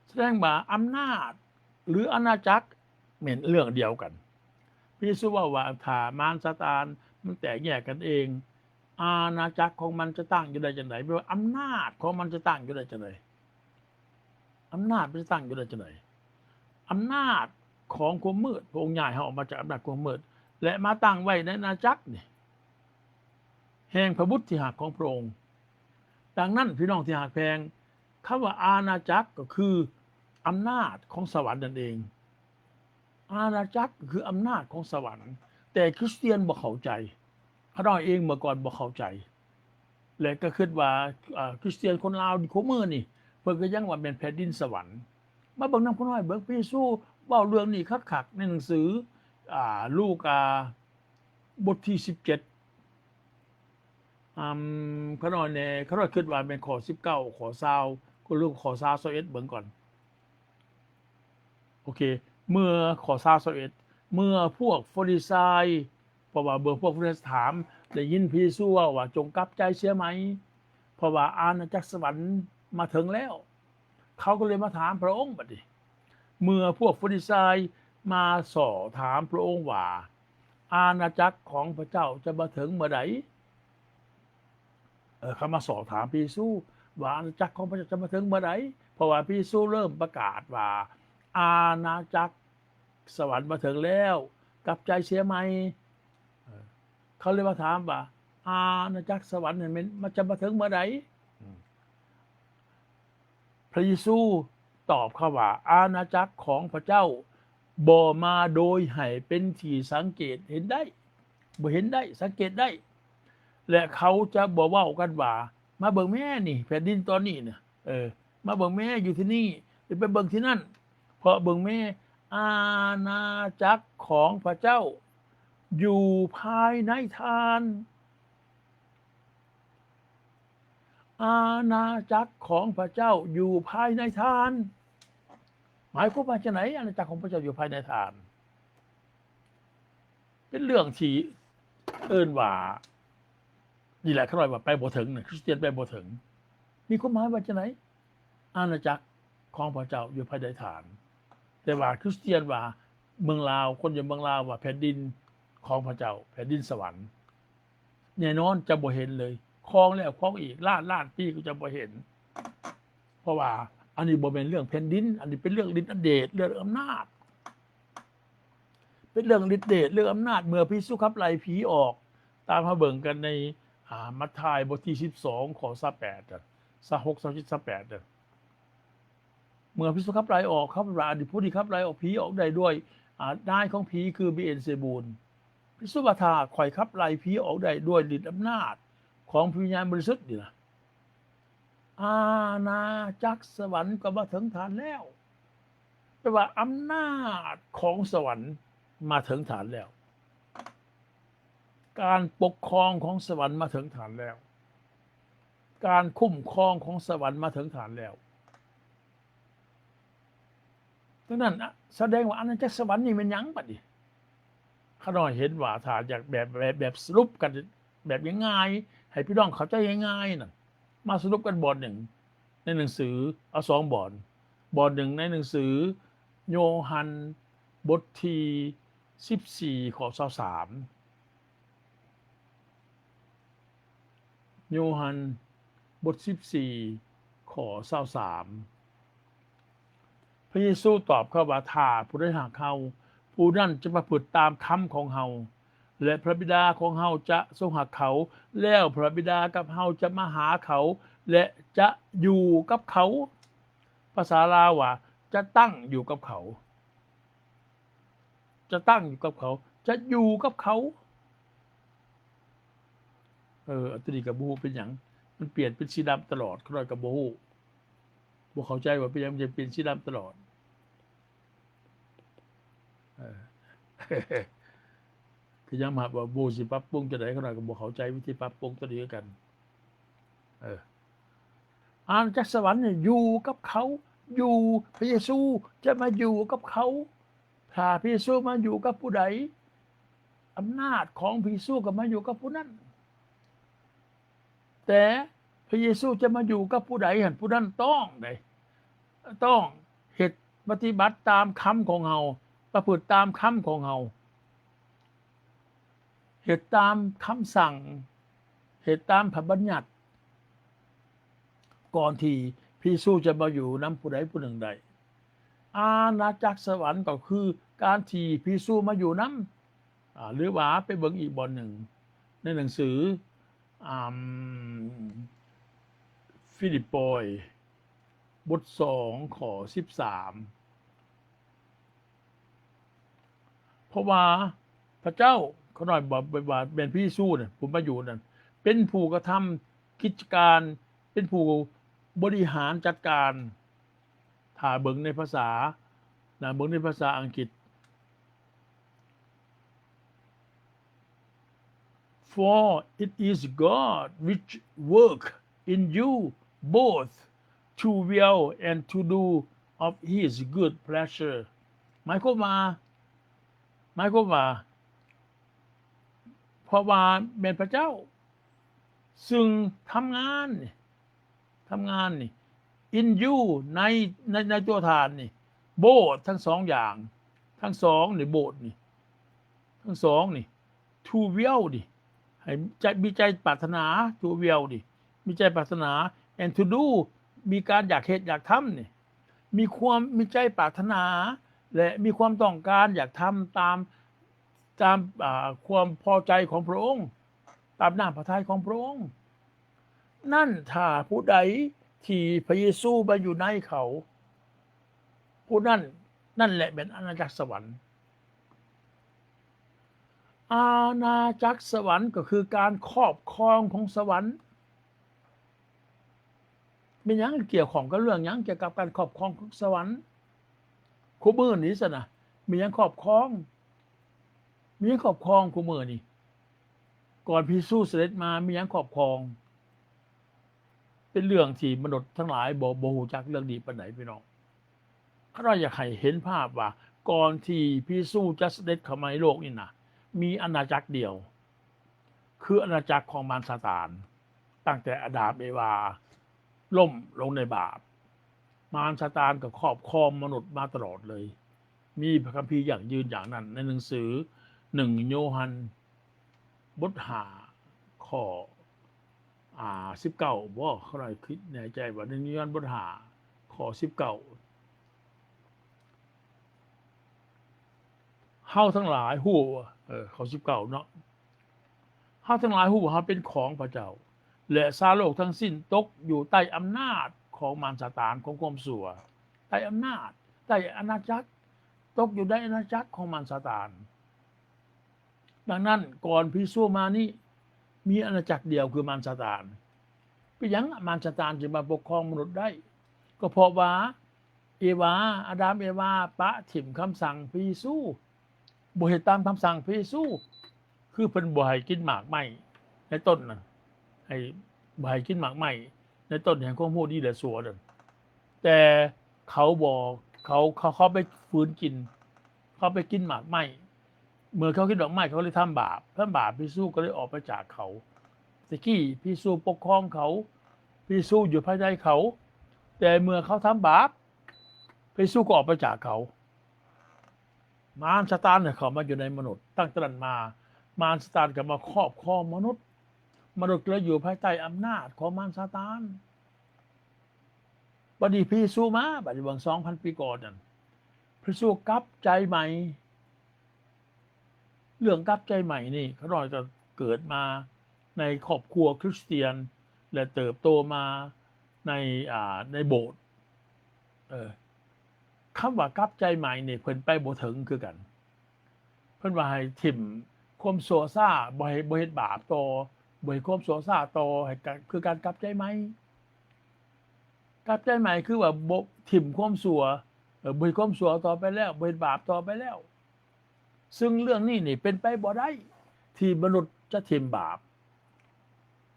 ສະແດງວ່າອຳນາດ ຫຼື ອານາຈັກແມ່ນເລື່ອງດຽວກັນ. ພະເຢຊູເວົ້າວ່າ ຖ້າມານຊາຕານມັນແຕກແຍກກັນເອງ, ອານາຈັກຂອງມັນຈະຕັ້ງຢູ່ໄດ້ຈັ່ງໃດ? ແປວ່າອຳນາດຂອງມັນຈະຕັ້ງຢູ່ໄດ້ຈັ່ງໃດ? ອຳນາດມັນຈະຕັ້ງຢູ່ໄດ້ຈັ່ງໃດ? ອຳນາດຂອງຄວາມມືດ, ພະອົງຍ້າຍເຮົາອອກມາຈາກອຳນາດຂອງຄວາມມືດ ແລະ ມາຕັ້ງໄວ້ໃນອານາຈັກນີ້ ແຫ່ງພະບຸດທີ່ຮັກຂອງພະອົງ. ດັ່ງນັ້ນ ພີ່ນ້ອງທີ່ຮັກແພງ, ຄຳວ່າອານາຈັກກໍຄືອຳນາດຂອງສະຫວັນນັ້ນເອງ. ອານາຈັກກໍຄືອຳນາດຂອງສະຫວັນ, ແຕ່ຄຣິສຕຽນບໍ່ເຂົ້າໃຈ. ຂ້ານ້ອຍເອງເມື່ອກ່ອນບໍ່ເຂົ້າໃຈ ແລະ ກໍຄິດວ່າ ເອີ ຄຣິສຕຽນຄົນລາວນີ້ ຄູ່ມື້ນີ້ ເພິ່ນກໍຍັງວ່າແມ່ນແຜ່ນດິນສະຫວັນ. ມາເບິ່ງນຳຂ້ານ້ອຍເບິ່ງ, ພະເຢຊູເວົ້າເລື່ອງນີ້ຄັກໆ ໃນໜັງສື ອາ ລູກາ ບົດທີສິບເຈັດ ອາ ຂ້ານ້ອຍແດ່, ຂ້ານ້ອຍຄິດວ່າແມ່ນຂໍ້ສິບເກົ້າ ຂໍ້ຊາວ ກໍຫຼືຂໍ້ຊາວ ຊາວເອັດ ເບິ່ງກ່ອນ. ໂອເຄ ເມື່ອ ຂໍ້ຊາວ ຊາວເອັດ ເມື່ອພວກຟາຣິໄຊ, ເພາະວ່າເມື່ອພວກຟາຣິໄຊຖາມ, ໄດ້ຍິນພະເຢຊູເວົ້າວ່າ ຈົ່ງກັບໃຈເສຍໃໝ່, ເພາະວ່າອານາຈັກສະຫວັນມາເຖິງແລ້ວ. ເຂົາກໍເລີຍມາຖາມພະອົງບັດນີ້. ເມື່ອພວກຟາຣິໄຊມາສໍ້ຖາມພະອົງວ່າ ອານາຈັກຂອງພະເຈົ້າຈະມາເຖິງເມື່ອໃດ? ເອີ ເຂົາມາສໍ້ຖາມພະເຢຊູວ່າ ອານາຈັກຂອງພະເຈົ້າຈະມາເຖິງເມື່ອໃດ? ເພາະວ່າພະເຢຊູເລີ່ມປະກາດວ່າ ອານາຈັກສະຫວັນມາເຖິງແລ້ວ, ກັບໃຈເສຍໃໝ່. ເອີ ເຂົາເລີຍມາຖາມວ່າ ອານາຈັກສະຫວັນນັ້ນແມ່ນ ມັນຈະມາເຖິງເມື່ອໃດ? ອືມ ພະເຢຊູຕອບເຂົາວ່າ ອານາຈັກຂອງພະເຈົ້າບໍ່ມາໂດຍໃຫ້ເປັນທີ່ສັງເກດເຫັນໄດ້, ບໍ່ເຫັນໄດ້, ສັງເກດໄດ້, ແລະ ເຂົາຈະບໍ່ເວົ້າກັນວ່າ ມາເບິ່ງແມ້ນີ້ ແຜ່ນດິນຕອນນີ້ນະ, ເອີ ມາເບິ່ງແມ້ຢູ່ທີ່ນີ້ ຫຼື ໄປເບິ່ງທີ່ນັ້ນ, ເພາະເບິ່ງແມ້ ອານາຈັກຂອງພະເຈົ້າຢູ່ພາຍໃນທ່ານ. ອານາຈັກຂອງພະເຈົ້າຢູ່ພາຍໃນທ່ານ. ໝາຍຄວາມວ່າຈັ່ງໃດ? ອານາຈັກຂອງພະເຈົ້າຢູ່ພາຍໃນທ່ານ ເປັນເລື່ອງທີ່ເອີ້ນວ່າ ນີ້ແຫຼະ ຂ້ານ້ອຍວ່າໄປບໍ່ເຖິງນະ, ຄຣິສຕຽນໄປບໍ່ເຖິງ. ມີຄວາມໝາຍວ່າຈັ່ງໃດ? ອານາຈັກຂອງພະເຈົ້າຢູ່ພາຍໃນທ່ານ. ແຕ່ວ່າຄຣິສຕຽນວ່າເມືອງລາວ, ຄົນຢູ່ເມືອງລາວວ່າແຜ່ນດິນຂອງພະເຈົ້າ, ແຜ່ນດິນສະຫວັນ. ແນ່ນອນຈະບໍ່ເຫັນເລີຍ, ຄອງແລ້ວຄອງອີກ, ລ້ານລ້ານປີກໍຈະບໍ່ເຫັນ. ເພາະວ່າອັນນີ້ບໍ່ແມ່ນເລື່ອງແຜ່ນດິນ, ອັນນີ້ເປັນເລື່ອງລິດອະເດດ, ເລື່ອງອຳນາດ, ເປັນເລື່ອງລິດເດດ, ເລື່ອງອຳນາດ. ເມື່ອພະເຢຊູຂັບໄລ່ຜີອອກ, ຕາມເຮົາເບິ່ງກັນໃນ ອາ ມັດທາຍ ບົດທີສິບສອງ ຂໍ້ຊາວແປດ ຊາວຫົກ ຊາວເຈັດ ຊາວແປດ ເດີ. ເມື່ອພະເຢຊູຂັບໄລ່ອອກ, ເຂົາເປັນວ່າ ອັນນີ້ຜູ້ນີ້ຂັບໄລ່ອອກ ຜີອອກໄດ້ດ້ວຍ ອາ ນາຍຂອງຜີຄືເບເອນເຊບູນ. ພະເຢຊູວ່າ ຖ້າຂ້ອຍຂັບໄລ່ຜີອອກໄດ້ດ້ວຍລິດອຳນາດຂອງພະວິນຍານບໍລິສຸດນີ້ນະ, ອານາຈັກສະຫວັນກໍມາເຖິງທ່ານແລ້ວ. ແປວ່າອຳນາດຂອງສະຫວັນມາເຖິງທ່ານແລ້ວ. ການປົກຄອງຂອງສະຫວັນມາເຖິງທ່ານແລ້ວ. ການຄຸ້ມຄອງຂອງສະຫວັນມາເຖິງທ່ານແລ້ວ. ດັ່ງນັ້ນ ສະແດງວ່າອານາຈັກສະຫວັນນີ້ແມ່ນຫຍັງບັດນີ້? ຂ້ານ້ອຍເຫັນວ່າ ຖ້າຢາກແບບ ແບບ ແບບສະຫຼຸບກັນແບບງ່າຍໆ ໃຫ້ພີ່ນ້ອງເຂົ້າໃຈງ່າຍໆນັ້ນ, ມາສະຫຼຸບກັນບ່ອນໜຶ່ງໃນໜັງສື, ເອົາສອງບ່ອນ, ບ່ອນໜຶ່ງໃນໜັງສືໂຍຮັນ ບົດທີສິບສີ່ ຂໍ້ຊາວສາມ. ໂຍຮັນ ບົດສິບສີ່ ຂໍ້ຊາວສາມ. ພະເຢຊູຕອບເຂົາວ່າ ຖ້າຜູ້ໃດຮັກເຮົາ, ຜູ້ນັ້ນຈະປະພຶດຕາມຄຳຂອງເຮົາ, ແລະ ພະບິດາຂອງເຮົາຈະຊົງຮັກເຂົາ, ແລ້ວພະບິດາກັບເຮົາຈະມາຫາເຂົາ ແລະ ຈະຢູ່ກັບເຂົາ. ພາສາລາວວ່າ ຈະຕັ້ງຢູ່ກັບເຂົາ. ຈະຕັ້ງຢູ່ກັບເຂົາ, ຈະຢູ່ກັບເຂົາ. ເອີ ອັນໂຕນີ້ກໍບໍ່ຮູ້ເປັນຫຍັງ, ມັນປ່ຽນເປັນສີດຳຕະຫຼອດ, ຂ້ານ້ອຍກໍບໍ່ຮູ້, ບໍ່ເຂົ້າໃຈວ່າເປັນຫຍັງມັນຈະປ່ຽນສີດຳຕະຫຼອດ. ເອີ ຄືຍອມຮັບວ່າບໍ່ຮູ້ຊິປັບປຸງຈັ່ງໃດ, ຂ້ານ້ອຍກໍບໍ່ເຂົ້າໃຈວິທີປັບປຸງໂຕນີ້ຄືກັນ. ເອີ ອານາຈັກສະຫວັນນີ້ຢູ່ກັບເຂົາ, ຢູ່, ພະເຢຊູຈະມາຢູ່ກັບເຂົາ. ຖ້າພະເຢຊູມາຢູ່ກັບຜູ້ໃດ, ອຳນາດຂອງພະເຢຊູກໍມາຢູ່ກັບຜູ້ນັ້ນ. ແຕ່ພະເຢຊູຈະມາຢູ່ກັບຜູ້ໃດຫັ້ນ, ຜູ້ນັ້ນຕ້ອງໃດ, ຕ້ອງເຮັດ, ປະຕິບັດຕາມຄຳຂອງເຮົາ, ປະພຶດຕາມຄຳຂອງເຮົາ, ເຮັດຕາມຄຳສັ່ງ, ເຮັດຕາມພະບັນຍັດ, ກ່ອນທີ່ພະເຢຊູຈະມາຢູ່ນຳຜູ້ໃດຜູ້ໜຶ່ງໄດ້. ອານາຈັກສະຫວັນກໍຄືການທີ່ພະເຢຊູມາຢູ່ນຳ. ອາ ຫຼືວ່າໄປເບິ່ງອີກບ່ອນໜຶ່ງ ໃນໜັງສື ອາ ຟີລິບປອຍ ບົດສອງ ຂໍ້ສິບສາມ ເພາະວ່າພະເຈົ້າ ຂ້ານ້ອຍບອກວ່າແມ່ນພະເຢຊູນະ ຜູ້ມາຢູ່ນັ້ນ ເປັນຜູ້ກະທຳກິດຈະການ ເປັນຜູ້ບໍລິຫານຈັດການ. ຖ້າເບິ່ງໃນພາສານະ ເບິ່ງໃນພາສາອັງກິດ For it is God which work in you both to will and to do of his good pleasure. ໝາຍຄວາມວ່າ ໝາຍຄວາມວ່າ ເພາະວ່າແມ່ນພະເຈົ້າ ຊຶ່ງທຳງານ ທຳງານນີ້ in you ໃນ ໃນ ໃນຕົວທ່ານນີ້ both ທັງສອງຢ່າງ ທັງສອງນີ້ both ນີ້ ທັງສອງນີ້ to will ນີ້ ໃຫ້ໃຈ ມີໃຈປາດຖະໜາ to will ນີ້ ມີໃຈປາດຖະໜາ and to do ມີການຢາກເຮັດຢາກທຳນີ້ ມີຄວາມ ມີໃຈປາດຖະໜາ ແລະ ມີຄວາມຕ້ອງການຢາກທຳຕາມ ຕາມ ອາ ຄວາມພໍໃຈຂອງພະອົງ ຕາມນ້ຳພະໄທຂອງພະອົງນັ້ນ. ຖ້າຜູ້ໃດທີ່ພະເຢຊູມາຢູ່ໃນເຂົາ ຜູ້ນັ້ນ ນັ້ນແຫຼະແມ່ນອານາຈັກສະຫວັນ. ອານາຈັກສະຫວັນກໍຄືການຄອບຄອງຂອງສະຫວັນ. ແມ່ນຫຍັງ? ກ່ຽວຂ້ອງກັບເລື່ອງຫຍັງ? ກ່ຽວກັບການຄອບຄອງຂອງສະຫວັນ. ຄູ່ມື້ນີ້ຊັ້ນນະ ມີຫຍັງຄອບຄອງ? ມີຫຍັງຄອບຄອງຄູ່ມື້ນີ້? ກ່ອນພະເຢຊູສະເດັດມາ ມີຫຍັງຄອບຄອງ? ເປັນເລື່ອງທີ່ມະນຸດທັງຫຼາຍບໍ່ ບໍ່ຮູ້ຈັກເລື່ອງນີ້ປານໃດ ພີ່ນ້ອງ. ຂ້ານ້ອຍຢາກໃຫ້ເຫັນພາບວ່າ ກ່ອນທີ່ພະເຢຊູຈະສະເດັດເຂົ້າມາໃນໂລກນີ້ນະ ມີອານາຈັກດຽວ ຄືອານາຈັກຂອງມານຊາຕານ. ຕັ້ງແຕ່ອາດາມເອວາລົ້ມລົງໃນບາບ ມານຊາຕານກໍຄອບຄອງມະນຸດມາຕະຫຼອດເລີຍ. ມີພະຄຳພີຢັ້ງຢືນຢ່າງນັ້ນ ໃນໜັງສືໜຶ່ງໂຍຮັນ ບົດຫ້າ ຂໍ້ ອາ ສິບເກົ້າ ບໍ? ຂ້ານ້ອຍຄິດແນ່ໃຈວ່າໜຶ່ງໂຍຮັນບົດຫ້າ ຂໍ້ສິບເກົ້າ. ເຮົາທັງຫຼາຍຮູ້ ເອີ ຂໍ້ສິບເກົ້າເນາະ, ເຮົາທັງຫຼາຍຮູ້ວ່າເຮົາເປັນຂອງພະເຈົ້າ ແລະ ຊາວໂລກທັງສິ້ນຕົກຢູ່ໃຕ້ອຳນາດຂອງມານຊາຕານ ຂອງຄວາມຊົ່ວ, ໃຕ້ອຳນາດ, ໃຕ້ອານາຈັກ, ຕົກຢູ່ໃນອານາຈັກຂອງມານຊາຕານ. ດັ່ງນັ້ນ ກ່ອນພະເຢຊູມານີ້ ມີອານາຈັກດຽວຄືມານຊາຕານ. ເປັນຫຍັງມານຊາຕານຈຶ່ງມາປົກຄອງມະນຸດໄດ້? ກໍເພາະວ່າເອວາ, ອາດາມເອວາປະຖິ້ມຄຳສັ່ງພະເຢຊູ, ບໍ່ເຮັດຕາມຄຳສັ່ງພະເຢຊູ, ຄືເພິ່ນບໍ່ໃຫ້ກິນໝາກໄມ້ໃນຕົ້ນນັ້ນ, ໃຫ້, ບໍ່ໃຫ້ກິນໝາກໄມ້ໃນຕົ້ນແຫ່ງຄວາມຮູ້ດີແລະຊົ່ວນັ້ນ. ແຕ່ເຂົາບໍ່, ເຂົາ, ເຂົາ, ເຂົາໄປຝືນກິນ, ເຂົາໄປກິນໝາກໄມ້. ເມື່ອເຂົາກິນໝາກໄມ້ ເຂົາເລີຍທຳບາບ, ທຳບາບ ພະເຢຊູກໍເລີຍອອກໄປຈາກເຂົາ. ແຕ່ກີ້ພະເຢຊູປົກຄອງເຂົາ, ພະເຢຊູຢູ່ພາຍໃນເຂົາ, ແຕ່ເມື່ອເຂົາທຳບາບ ພະເຢຊູກໍອອກໄປຈາກເຂົາ. ມານຊາຕານເຂົ້າມາຢູ່ໃນມະນຸດ. ຕັ້ງແຕ່ນັ້ນມາ ມານຊາຕານກໍມາຄອບຄອງມະນຸດ, ມະນຸດກໍເລີຍຢູ່ພາຍໃຕ້ອຳນາດຂອງມານຊາຕານ. ບັດນີ້ພະເຢຊູມາ, ບັດນີ້ເບິ່ງສອງພັນປີກ່ອນນັ້ນ, ພະເຢຊູກັບໃຈໃໝ່. ເລື່ອງກັບໃຈໃໝ່ນີ້ ຂ້ານ້ອຍກໍເກີດມາໃນຄອບຄົວຄຣິສຕຽນ ແລະ ເຕີບໂຕມາໃນ, ອາ, ໃນໂບດ. ເອີ, ຄຳວ່າກັບໃຈໃໝ່ນີ້ ເພິ່ນໄປບໍ່ເຖິງຄືກັນ. ເພິ່ນວ່າໃຫ້ຖິ້ມຄວາມຊົ່ວຊ້າ, ບໍ່ໃຫ້, ບໍ່ເຮັດບາບຕໍ່, ບໍ່ເຮັດຄວາມຊົ່ວຊ້າຕໍ່, ໃຫ້ກະ, ຄືການກັບໃຈໃໝ່. ກັບໃຈໃໝ່ຄືວ່າບໍ່, ຖິ້ມຄວາມຊົ່ວ, ເອີ, ບໍ່ເຮັດຄວາມຊົ່ວຕໍ່ໄປແລ້ວ, ບໍ່ເຮັດບາບຕໍ່ໄປແລ້ວ. ຊຶ່ງເລື່ອງນີ້ນີ້ເປັນໄປບໍ່ໄດ້ທີ່ມະນຸດຈະຖິ້ມບາບ.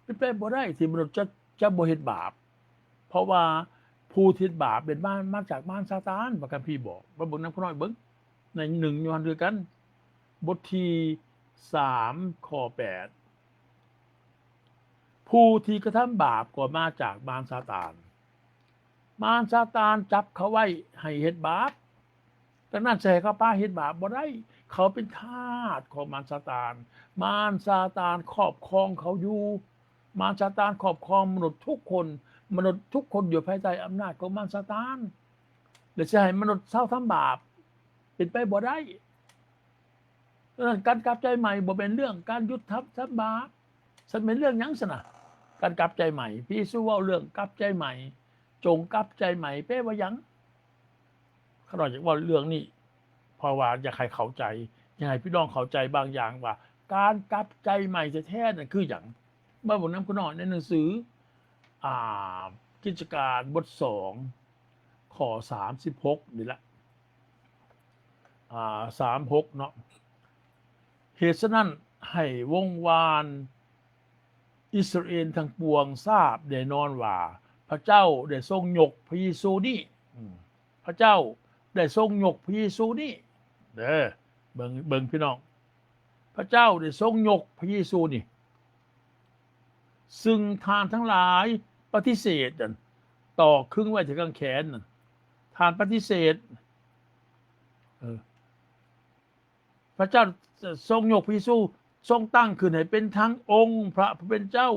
ເປັນໄປບໍ່ໄດ້ທີ່ມະນຸດຈະ, ຈະບໍ່ເຮັດບາບ. ເພາະວ່າຜູ້ທີ່ເຮັດບາບເປັນມາ ມາຈາກມານຊາຕານ ພະຄຳພີບອກ. ມາເບິ່ງນຳຂ້ານ້ອຍເບິ່ງ ໃນໜຶ່ງໂຍຮັນຄືກັນ ບົດທີສາມ ຂໍ້ແປດ ຜູ້ທີ່ກະທຳບາບກໍມາຈາກມານຊາຕານ. ມານຊາຕານຈັບເຂົາໄວ້ໃຫ້ເຮັດບາບ. ດັ່ງນັ້ນ ຊິໃຫ້ເຂົາປາເຮັດບາບບໍ່ໄດ້. ເຂົາເປັນທາດຂອງມານຊາຕານ. ມານຊາຕານຄອບຄອງເຂົາຢູ່. ມານຊາຕານຄອບຄອງມະນຸດທຸກຄົນ. ມະນຸດທຸກຄົນຢູ່ພາຍໃຕ້ອຳນາດຂອງມານຊາຕານ. ແລະ ຊິໃຫ້ມະນຸດເຊົາທຳບາບ ເປັນໄປບໍ່ໄດ້. ດັ່ງນັ້ນ ການກັບໃຈໃໝ່ບໍ່ແມ່ນເລື່ອງການຢຸດທຳ ທຳບາບ. ຊັ້ນແມ່ນເລື່ອງຫຍັງຊັ້ນນະ? ການກັບໃຈໃໝ່. ພະເຢຊູເວົ້າເລື່ອງກັບໃຈໃໝ່. ຈົ່ງກັບໃຈໃໝ່ ແປວ່າຫຍັງ? ຂ້ານ້ອຍຢາກເວົ້າເລື່ອງນີ້ ເພາະວ່າຢາກໃຫ້ເຂົ້າໃຈ, ຢາກໃຫ້ພີ່ນ້ອງເຂົ້າໃຈບາງຢ່າງວ່າ ການກັບໃຈໃໝ່ແທ້ໆນັ້ນຄືຫຍັງ? ມາເບິ່ງນຳຂ້ານ້ອຍໃນໜັງສື ອ່າ ກິດຈະການບົດສອງ ຂໍ້ສາມສິບຫົກນີ້ລະ ອ່າ ສາມສິບຫົກເນາະ. ເຫດສະນັ້ນ ໃຫ້ວົງວານອິດສະຣາເອນທັງປວງຊາບແນ່ນອນວ່າ ພະເຈົ້າໄດ້ຊົງຍົກພະເຢຊູນີ້ ອາ ພະເຈົ້າໄດ້ຊົງຍົກພະເຢຊູນີ້ເດີ. ເບິ່ງ ເບິ່ງພີ່ນ້ອງ ພະເຈົ້າໄດ້ຊົງຍົກພະເຢຊູນີ້ ຊຶ່ງທ່ານທັງຫຼາຍປະຕິເສດນັ້ນ ຕອກຄຶງໄວ້ທີ່ກາງແຂນນັ້ນ ທ່ານປະຕິເສດ ເອີ ພະເຈົ້າຊົງຍົກພະເຢຊູ ຊົງຕັ້ງຂຶ້ນໃຫ້ເປັນທັງອົງພະຜູ້ເປັນເຈົ້າ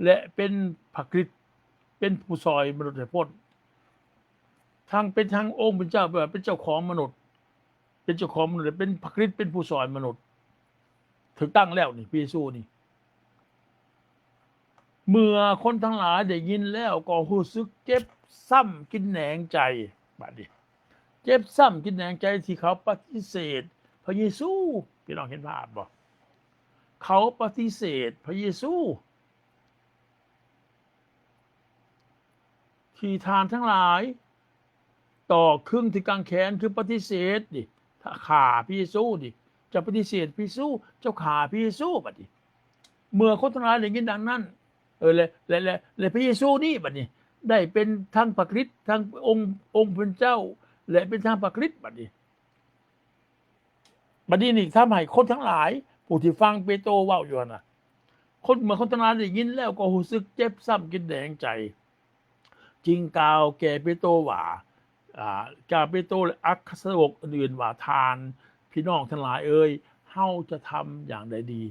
ແລະ ເປັນພະຄຣິດ ເປັນຜູ້ຊ່ອຍມະນຸດໃຫ້ພົ້ນ. ທັງເປັນທັງອົງເປັນເຈົ້າ ແປວ່າເປັນເຈົ້າຂອງມະນຸດ ເປັນເຈົ້າຂອງມະນຸດ ແລະ ເປັນພະຄຣິດ ເປັນຜູ້ຊ່ອຍມະນຸດ. ຖືກຕັ້ງແລ້ວນີ້ ພະເຢຊູນີ້. ເມື່ອຄົນທັງຫຼາຍໄດ້ຍິນແລ້ວ ກໍຮູ້ສຶກເຈັບຊ້ຳກິນແໜງໃຈ. ບາດນີ້ ເຈັບຊ້ຳກິນແໜງໃຈທີ່ເຂົາປະຕິເສດພະເຢຊູ. ພີ່ນ້ອງເຫັນພາບບໍ່? ເຂົາປະຕິເສດພະເຢຊູ ທີ່ທ່ານທັງຫຼາຍ ຕອກຄຶງທີ່ກາງແຂນ ຄືປະຕິເສດນີ້ ຂ້າພະເຢຊູນີ້ ເຈົ້າປະຕິເສດພະເຢຊູ ເຈົ້າຂ້າພະເຢຊູ. ບັດນີ້ ເມື່ອຄົນທັງຫຼາຍໄດ້ຍິນດັ່ງນັ້ນ ເອີ ແລະ ແລະ ແລະ ແລະ ພະເຢຊູນີ້ ບັດນີ້ ໄດ້ເປັນທັງພະຄຣິດ ທັງອົງ ອົງເປັນເຈົ້າ ແລະ ເປັນທັງພະຄຣິດ. ບັດນີ້ ບັດນີ້ນີ້ ທຳໃຫ້ຄົນທັງຫຼາຍ ຜູ້ທີ່ຟັງເປໂຕເວົ້າຢູ່ຫັ້ນນະ ຄົນ ເມື່ອຄົນທັງຫຼາຍໄດ້ຍິນແລ້ວ ກໍຮູ້ສຶກເຈັບຊ້ຳກິນແໜງໃຈ ຈຶ່ງກ່າວແກ່ເປໂຕວ່າ ອ່າ ກ່າວເປໂຕ ແລະ ອັກຄະສາວົກອື່ນໆວ່າ ທ່ານ ພີ່ນ້ອງທັງຫຼາຍເອີຍ ເຮົາຈະທຳຢ່າງໃດດີ?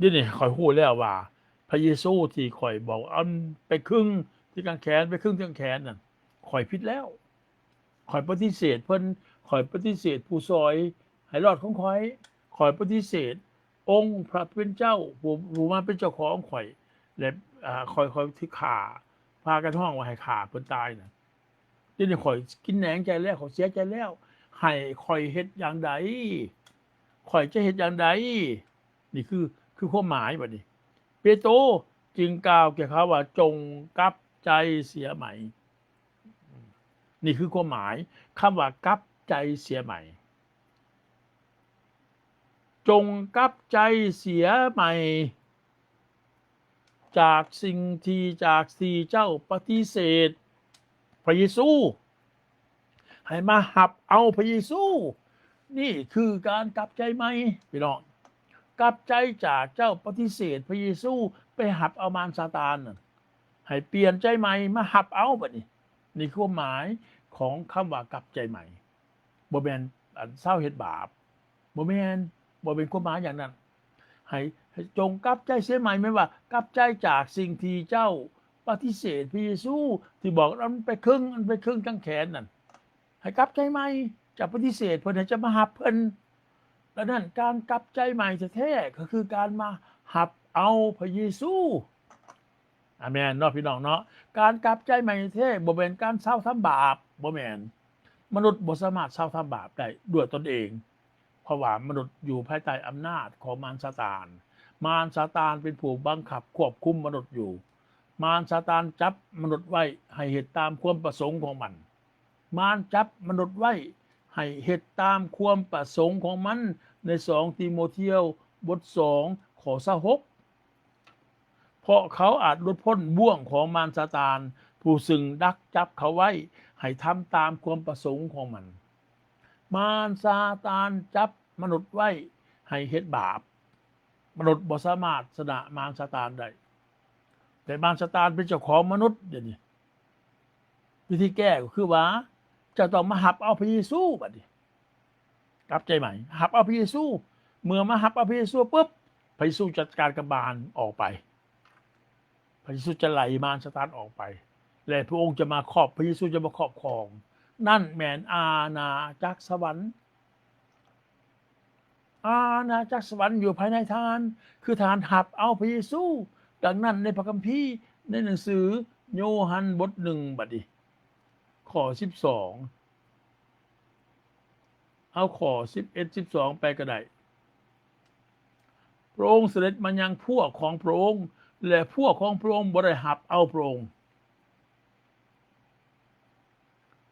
ດຽວນີ້ຂ້ອຍຮູ້ແລ້ວວ່າ ພະເຢຊູທີ່ຂ້ອຍບອກ ອັນໄປຄຶງທີ່ກາງແຂນ ໄປຄຶງທີ່ກາງແຂນນັ້ນ ຂ້ອຍຜິດແລ້ວ. ຂ້ອຍປະຕິເສດເພິ່ນ, ຂ້ອຍປະຕິເສດຜູ້ຊ່ອຍໃຫ້ລອດຂອງຂ້ອຍ, ຂ້ອຍປະຕິເສດອົງພະຜູ້ເປັນເຈົ້າ ຜູ້ ຜູ້ມາເປັນເຈົ້າຂອງຂ້ອຍ ແລະ ອາ ຂ້ອຍ ຂ້ອຍຖືກຂ້າ ພາກັນຮ້ອງວ່າໃຫ້ຂ້າເພິ່ນຕາຍນະ. ດຽວນີ້ຂ້ອຍກິນແໜງໃຈແລ້ວ, ຂ້ອຍເສຍໃຈແລ້ວ, ໃຫ້ຂ້ອຍເຮັດຢ່າງໃດ? ຂ້ອຍຈະເຮັດຢ່າງໃດ? ນີ້ຄື ຄືຄວາມໝາຍບັດນີ້. ເປໂຕຈຶ່ງກ່າວແກ່ເຂົາວ່າ ຈົ່ງກັບໃຈເສຍໃໝ່. ນີ້ຄືຄວາມໝາຍ ຄຳວ່າກັບໃຈເສຍໃໝ່. ຈົ່ງກັບໃຈເສຍໃໝ່ຈາກສິ່ງທີ່ ຈາກທີ່ເຈົ້າປະຕິເສດພະເຢຊູ. ໃຫ້ມາຮັບເອົາພະເຢຊູ. ນີ້ຄືການກັບໃຈໃໝ່ ພີ່ນ້ອງ. ກັບໃຈຈາກເຈົ້າປະຕິເສດພະເຢຊູ ໄປຮັບເອົາມານຊາຕານນັ້ນ. ໃຫ້ປ່ຽນໃຈໃໝ່ມາຮັບເອົາບັດນີ້. ນີ້ຄືຄວາມໝາຍຂອງຄຳວ່າກັບໃຈໃໝ່. ບໍ່ແມ່ນ ອັນ ຊາວເຮັດບາບ. ບໍ່ແມ່ນ, ບໍ່ແມ່ນຄວາມໝາຍຢ່າງນັ້ນ. ໃຫ້ ໃຫ້ຈົ່ງກັບໃຈເສຍໃໝ່, ແມ່ນວ່າກັບໃຈຈາກສິ່ງທີ່ເຈົ້າປະຕິເສດພະເຢຊູ ທີ່ບອກ ອັນໄປຄຶງ ອັນໄປຄຶງກາງແຂນນັ້ນ. ໃຫ້ກັບໃຈໃໝ່, ຈະປະຕິເສດເພິ່ນ ໃຫ້ຈະມາຮັບເພິ່ນ. ດັ່ງນັ້ນ ການກັບໃຈໃໝ່ແທ້ໆ ກໍຄືການມາຮັບເອົາພະເຢຊູ. ອາແມນເນາະ ພີ່ນ້ອງເນາະ. ການກັບໃຈໃໝ່ແທ້ ບໍ່ແມ່ນການເຊົາທຳບາບ, ບໍ່ແມ່ນ. ມະນຸດບໍ່ສາມາດເຊົາທຳບາບໄດ້ດ້ວຍຕົນເອງ, ເພາະວ່າມະນຸດຢູ່ພາຍໃຕ້ອຳນາດຂອງມານຊາຕານ. ມານຊາຕານເປັນຜູ້ບັງຄັບຄວບຄຸມມະນຸດຢູ່. ມານຊາຕານຈັບມະນຸດໄວ້ໃຫ້ເຮັດຕາມຄວາມປະສົງຂອງມັນ. ມານຈັບມະນຸດໄວ້ໃຫ້ເຮັດຕາມຄວາມປະສົງຂອງມັນ ໃນສອງຕີໂມທຽວ ບົດສອງ ຂໍ້ຊາວຫົກ. ເພ ເພາະເຂົາອາດຫຼຸດພົ້ນບ່ວງຂອງມານຊາຕານ ຜູ້ຊຶ່ງດັກຈັບເຂົາໄວ້ ໃຫ້ທຳຕາມຄວາມປະສົງຂອງມັນ. ມານຊາຕານຈັບມະນຸດໄວ້ໃຫ້ເຮັດບາບ. ມະນຸດບໍ່ສາມາດຊະນະມານຊາຕານໄດ້, ແຕ່ມານຊາຕານເປັນເຈົ້າຂອງມະນຸດ. ດຽວນີ້ ວິທີແກ້ກໍຄືວ່າ ເຈົ້າຕ້ອງມາຮັບເອົາພະເຢຊູບັດນີ້. ກັບໃຈໃໝ່ ຮັບເອົາພະເຢຊູ. ເມື່ອມາຮັບເອົາພະເຢຊູປຶບ ພະເຢຊູຈັດການກັບມານອອກໄປ. ພະເຢຊູຈະໄລ່ມານຊາຕານອອກໄປ ແລະ ພະອົງຈະມາຄອບ, ພະເຢຊູຈະມາຄອບຄອງ. ນັ້ນແມ່ນອານາຈັກສະຫວັນ. ອານາຈັກສະຫວັນຢູ່ພາຍໃນທ່ານ ຄືທ່ານຮັບເອົາພະເຢຊູ. ດັ່ງນັ້ນໃນພະຄຳພີ ໃນໜັງສືໂຍຮັນບົດໜຶ່ງ ບັດນີ້ ຂໍ້ສິບສອງ ເອົາຂໍ້ສິບເອັດ ສິບສອງ ໄປກໍໄດ້. ພະອົງສະເດັດມາຍັງພວກຂອງພະອົງ ແລະ ພວກຂອງພະອົງບໍ່ໄດ້ຮັບເອົາພະອົງ.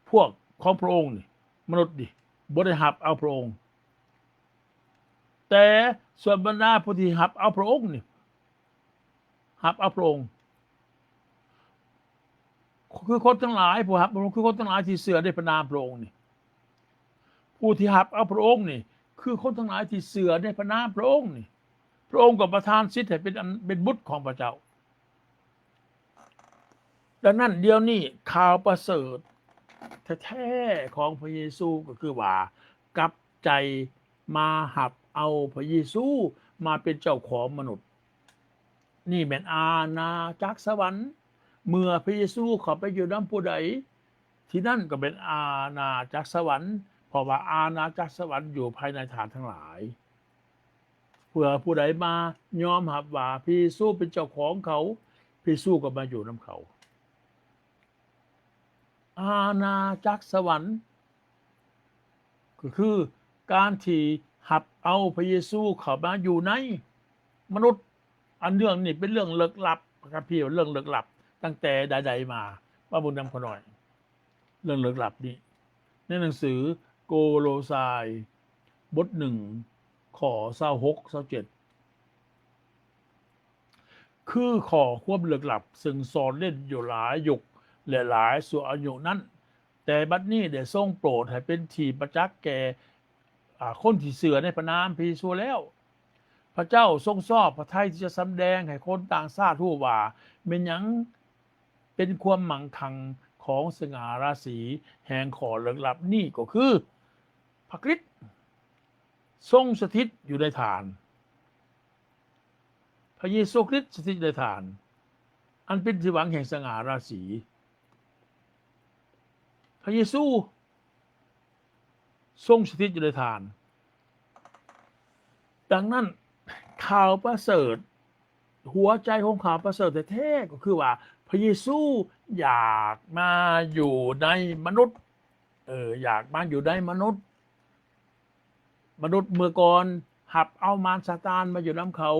ພວກຂອງພະອົງນີ້ ມະນຸດນີ້ ບໍ່ໄດ້ຮັບເອົາພະອົງ, ແຕ່ສ່ວນບັນດາຜູ້ທີ່ຮັບເອົາພະອົງນີ້ ຮັບເອົາພະອົງ ຄືຄົນທັງຫຼາຍ. ຜູ້ຮັບເອົາພະອົງຄືຄົນທັງຫຼາຍທີ່ເຊື່ອໃນພະນາມພະອົງນີ້. ຜູ້ທີ່ຮັບເອົາພະອົງນີ້ ຄືຄົນທັງຫຼາຍທີ່ເຊື່ອໃນພະນາມພະອົງນີ້. ພະອົງກໍປະທານສິດໃຫ້ເປັນອັນ, ເປັນບຸດຂອງພະເຈົ້າ. ດັ່ງນັ້ນ ດຽວນີ້ຂ່າວປະເສີດແທ້ໆຂອງພະເຢຊູກໍຄືວ່າ ກັບໃຈມາຮັບເອົາພະເຢຊູມາເປັນເຈົ້າຂອງມະນຸດ. ນີ້ແມ່ນອານາຈັກສະຫວັນ. ເມື່ອພະເຢຊູເຂົ້າໄປຢູ່ນຳຜູ້ໃດ, ທີ່ນັ້ນກໍແມ່ນອານາຈັກສະຫວັນ, ເພາະວ່າອານາຈັກສະຫວັນຢູ່ພາຍໃນທ່ານທັງຫຼາຍ. ເພື່ອຜູ້ໃດມາຍອມຮັບວ່າພະເຢຊູເປັນເຈົ້າຂອງເຂົາ, ພະເຢຊູກໍມາຢູ່ນຳເຂົາ. ອານາຈັກສະຫວັນ ກໍຄືການທີ່ຮັບເອົາພະເຢຊູເຂົ້າມາຢູ່ໃນມະນຸດ. ອັນເລື່ອງນີ້ເປັນເລື່ອງເລິກລັບ, ພະຄຳພີວ່າເລື່ອງເລິກລັບ ຕັ້ງແຕ່ໃດໆມາ. ມາເບິ່ງນຳຂ້ານ້ອຍ ເລື່ອງເລິກລັບນີ້ ໃນໜັງສືໂກໂລຊາຍ ບົດໜຶ່ງ ຂໍ້ຊາວຫົກ ຊາວເຈັດ ຄືຂໍ້ຄວາມເລິກລັບ ເຊິ່ງຊ່ອນເລັນຢູ່ຫຼາຍຍຸກ ແລະ ຫຼາຍຊົ່ວອາຍຸນັ້ນ, ແຕ່ບັດນີ້ໄດ້ຊົງໂປດໃຫ້ເປັນທີ່ປະຈັກແກ່ ອາ ຄົນທີ່ເຊື່ອໃນພະນາມພະເຢຊູແລ້ວ. ພະເຈົ້າຊົງຊອບພະໄທທີ່ຈະສຳແດງໃຫ້ຄົນຕ່າງຊາດຮູ້ວ່າແມ່ນຫຍັງເປັນຄວາມມັ່ງຄັ່ງຂອງສະຫງ່າລາສີແຫ່ງຂໍ້ເລິກລັບນີ້ ກໍຄືພະຄຣິດຊົງສະຖິດຢູ່ໃນທ່ານ. ພະເຢຊູຄຣິດສະຖິດໃນທ່ານ ອັນເປັນທີ່ຫວັງແຫ່ງສະຫງ່າລາສີ. ພະເຢຊູຊົງສະຖິດຢູ່ໃນທ່ານ. ດັ່ງນັ້ນ ຂ່າວປະເສີດ, ຫົວໃຈຂອງຂ່າວປະເສີດແທ້ໆ ກໍຄືວ່າ ພະເຢຊູຢາກມາຢູ່ໃນມະນຸດ. ເອີ ຢາກມາຢູ່ໃນມະນຸດ. ມະນຸດເມື່ອກ່ອນຮັບເອົາມານຊາຕານມາຢູ່ນຳເຂົາ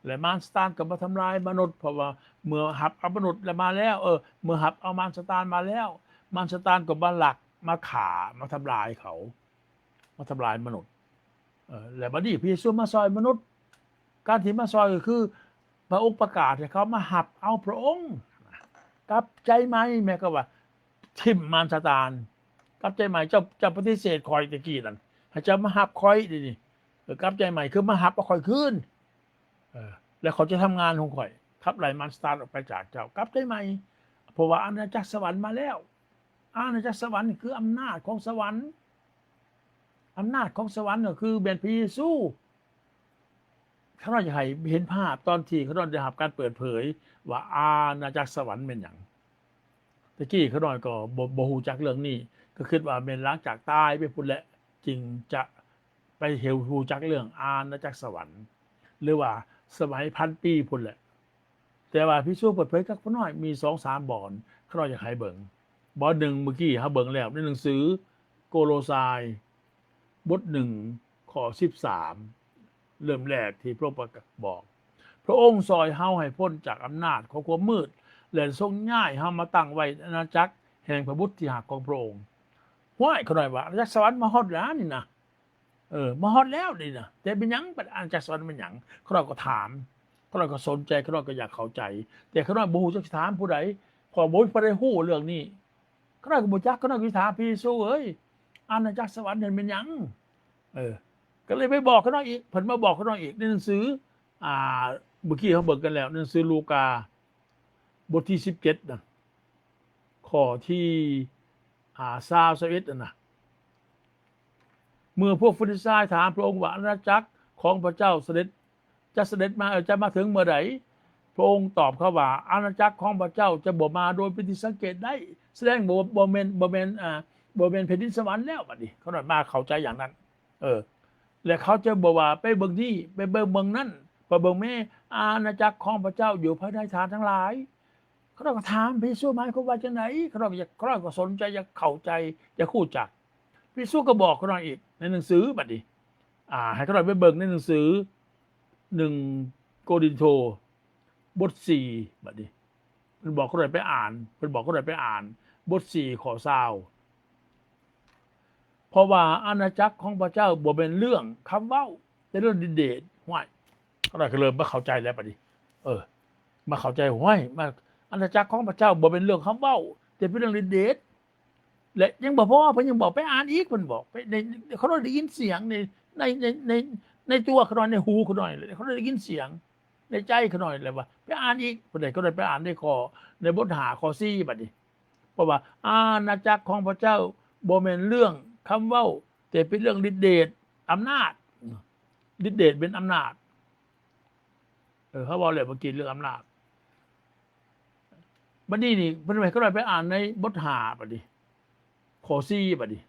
ແລະ ມານຊາຕານກໍມາທຳລາຍມະນຸດ, ເພາະວ່າເມື່ອຮັບເອົາມະນຸດແລ້ວມາແລ້ວ, ເອີ ເມື່ອຮັບເອົາມານຊາຕານມາແລ້ວ, ມານຊາຕານກໍມາລັກ, ມາຂ້າ, ມາທຳລາຍເຂົາ, ມາທຳລາຍມະນຸດ. ເອີ ແລະ ບັດນີ້ພະເຢຊູມາຊ່ອຍມະນຸດ. ການທີ່ມາຊ່ອຍກໍຄື ພະອົງປະກາດໃຫ້ເຂົາມາຮັບເອົາພະອົງ. ກັບໃຈໃໝ່ ແມ່ນກໍວ່າຖິ້ມມານຊາຕານ. ກັບໃຈໃໝ່ ເຈົ້າ, ເຈົ້າປະຕິເສດຂ້ອຍແຕ່ກີ້ນັ້ນ, ໃຫ້ເຈົ້າມາຮັບຂ້ອຍດຽວນີ້. ເອີ ກັບໃຈໃໝ່ຄືມາຮັບເອົາຂ້ອຍຄືນ. ເອີ ແລ້ວຂ້ອຍຈະທຳງານຂອງຂ້ອຍ, ຂັບໄລ່ມານຊາຕານອອກໄປຈາກເຈົ້າ. ກັບໃຈໃໝ່, ເພາະວ່າອານາຈັກສະຫວັນມາແລ້ວ. ອານາຈັກສະຫວັນຄືອຳນາດຂອງສະຫວັນ. ອຳນາດຂອງສະຫວັນກໍຄືແມ່ນພະເຢຊູ. ຂ້ານ້ອຍຢາກໃຫ້ເຫັນພາບຕອນທີ່ຂ້ານ້ອຍໄດ້ຮັບການເປີດເຜີຍວ່າອານາຈັກສະຫວັນແມ່ນຫຍັງ. ແຕ່ກີ້ຂ້ານ້ອຍກໍບໍ່, ບໍ່ຮູ້ຈັກເລື່ອງນີ້, ກໍຄິດວ່າແມ່ນຫຼັງຈາກຕາຍໄປພຸ້ນແຫຼະ ຈຶ່ງຈະໄປເຮັວ, ຮູ້ຈັກເລື່ອງອານາຈັກສະຫວັນ ຫຼືວ່າສະໄໝພັນປີພຸ້ນແຫຼະ. ແຕ່ວ່າພະເຢຊູເປີດເຜີຍກັບຂ້ານ້ອຍມີສອງສາມບ່ອນ ຂ້ານ້ອຍຢາກໃຫ້ເບິ່ງ. ບ່ອນໜຶ່ງເມື່ອກີ້ເຮົາເບິ່ງແລ້ວໃນໜັງສືໂກໂລຊາຍ ບົດໜຶ່ງ ຂໍ້ສິບສາມ ເລີ່ມແລກທີ່ພະອົງປະກາດບອກ, ພະອົງຊ່ອຍເຮົາໃຫ້ພົ້ນຈາກອຳນາດຂອງຄວາມມືດ ແລະ ຊົງຍ້າຍເຮົາມາຕັ້ງໄວ້ໃນອານາຈັກແຫ່ງພະບຸດທີ່ຮັກຂອງພະອົງ. ຫ້ວຍ ຂ້ານ້ອຍວ່າອານາຈັກສະຫວັນມາຮອດແລ້ວນີ້ນະ. ເອີ ມາຮອດແລ້ວນີ້ນະ, ແຕ່ເປັນຫຍັງບັດອານາຈັກສະຫວັນແມ່ນຫຍັງ? ຂ້ານ້ອຍກໍຖາມ. ຂ້ານ້ອຍກໍສົນໃຈ, ຂ້ານ້ອຍກໍຢາກເຂົ້າໃຈ, ແຕ່ຂ້ານ້ອຍບໍ່ຮູ້ຈັກຊິຖາມຜູ້ໃດ, ເພາະບໍ່ມີຜູ້ໃດຮູ້ເລື່ອງນີ້. ຂ້ານ້ອຍກໍບໍ່ຈັກ, ຂ້ານ້ອຍກໍຊິຖາມພະເຢຊູ, ເອີຍ, ອານາຈັກສະຫວັນນັ້ນແມ່ນຫຍັງ? ເອີ, ກໍເລີຍໄປບອກຂ້ານ້ອຍອີກ, ເພິ່ນມາບອກຂ້ານ້ອຍອີກໃນໜັງສື, ອ່າ, ເມື່ອກີ້ເຮົາເບິ່ງກັນແລ້ວ, ໃນໜັງສືລູກາ ບົດທີສິບເຈັດນະ, ຂໍ້ທີ ອ່າ ຊາວ ຊາວເອັດຫັ້ນນະ. ເມື່ອພວກຟາຣິຊາຍຖາມພະອົງວ່າ ອານາຈັກຂອງພະເຈົ້າສະເດັດ ຈະສະເດັດມາ ເອີ ຈະມາເຖິງເມື່ອໃດ? ພະອົງຕອບເຂົາວ່າ ອານາຈັກຂອງພະເຈົ້າຈະບໍ່ມາໂດຍເປັນທີ່ສັງເກດໄດ້, ສະແດງບໍ່ ບໍ່ແມ່ນ ບໍ່ແມ່ນ ອ່າ ບໍ່ແມ່ນແຜ່ນດິນສະຫວັນແລ້ວ. ບັດນີ້ເຂົານ້ອຍມາເຂົ້າໃຈຢ່າງນັ້ນ. ເອີ ແລະ ເຂົາຈະບອກວ່າ ໄປເບິ່ງນີ້ ໄປເບິ່ງເມືອງນັ້ນ ໄປເບິ່ງແມ້ ອານາຈັກຂອງພະເຈົ້າຢູ່ພາຍໃນທ່ານທັງຫຼາຍ. ເຂົາເຈົ້າກໍຖາມພະເຢຊູ ໝາຍຄວາມວ່າຈັ່ງໃດ? ເຂົາເຈົ້າກໍຢາກ ເຂົາເຈົ້າກໍສົນໃຈ ຢາກເຂົ້າໃຈ ຢາກຮູ້ຈັກ. ພະເຢຊູກໍບອກເຂົານ້ອຍອີກໃນໜັງສືບັດນີ້ ອ່າ ໃຫ້ເຂົານ້ອຍໄປເບິ່ງໃນໜັງສື ໜຶ່ງ ໂກລິນໂທ ບົດສີ່ ບັດນີ້ ເພິ່ນບອກເຂົານ້ອຍໄປອ່ານ ເພິ່ນບອກເຂົານ້ອຍໄປອ່ານບົດສີ່ ຂໍ້ຊາວ ເພາະວ່າອານາຈັກຂອງພະເຈົ້າບໍ່ແມ່ນເລື່ອງຄຳເວົ້າ ແຕ່ເລື່ອງລິດເດດ. ຫ້ວຍ ເຂົານ້ອຍກໍເລີ່ມມາເຂົ້າໃຈແລ້ວບັດນີ້ ເອີ ມາເຂົ້າໃຈ ຫ້ວຍ ມາ ອານາຈັກຂອງພະເຈົ້າບໍ່ແມ່ນເລື່ອງຄຳເວົ້າ ແຕ່ເປັນເລື່ອງລິດເດດ. ແລະ ຍັງບໍ່ພໍ ເພິ່ນຍັງບອກໄປອ່ານອີກ ເພິ່ນບອກໄປ ໃນ ເຂົານ້ອຍໄດ້ຍິນສຽງໃນ ໃນ ໃນ ໃນ ໃນຕົວເຂົານ້ອຍ ໃນຫູເຂົານ້ອຍ ເຂົານ້ອຍໄດ້ຍິນສຽງໃນໃຈເຂົານ້ອຍ ແລ້ວວ່າໄປອ່ານອີກ ເພິ່ນໃຫ້ເຂົານ້ອຍໄປອ່ານໃນຂໍ້ ໃນບົດຫ້າ ຂໍ້ສີ່ ບັດນີ້ ເພາະວ່າອານາຈັກຂອງພະເຈົ້າບໍ່ແມ່ນເລື່ອງຄຳເວົ້າ ແຕ່ເປັນເລື່ອງລິດເດດ ອຳນາດ ລິດເດດເປັນອຳນາດ. ເອີ ເຮົາເວົ້າແລ້ວເມື່ອກີ້ເລື່ອງອຳນາດ. ບັດນີ້ນີ້ ເພິ່ນໃຫ້ຂ້ານ້ອຍໄປອ່ານໃນບົດຫ້າ ບັດນີ້ ຂໍ້ສີ່ ບັດນີ້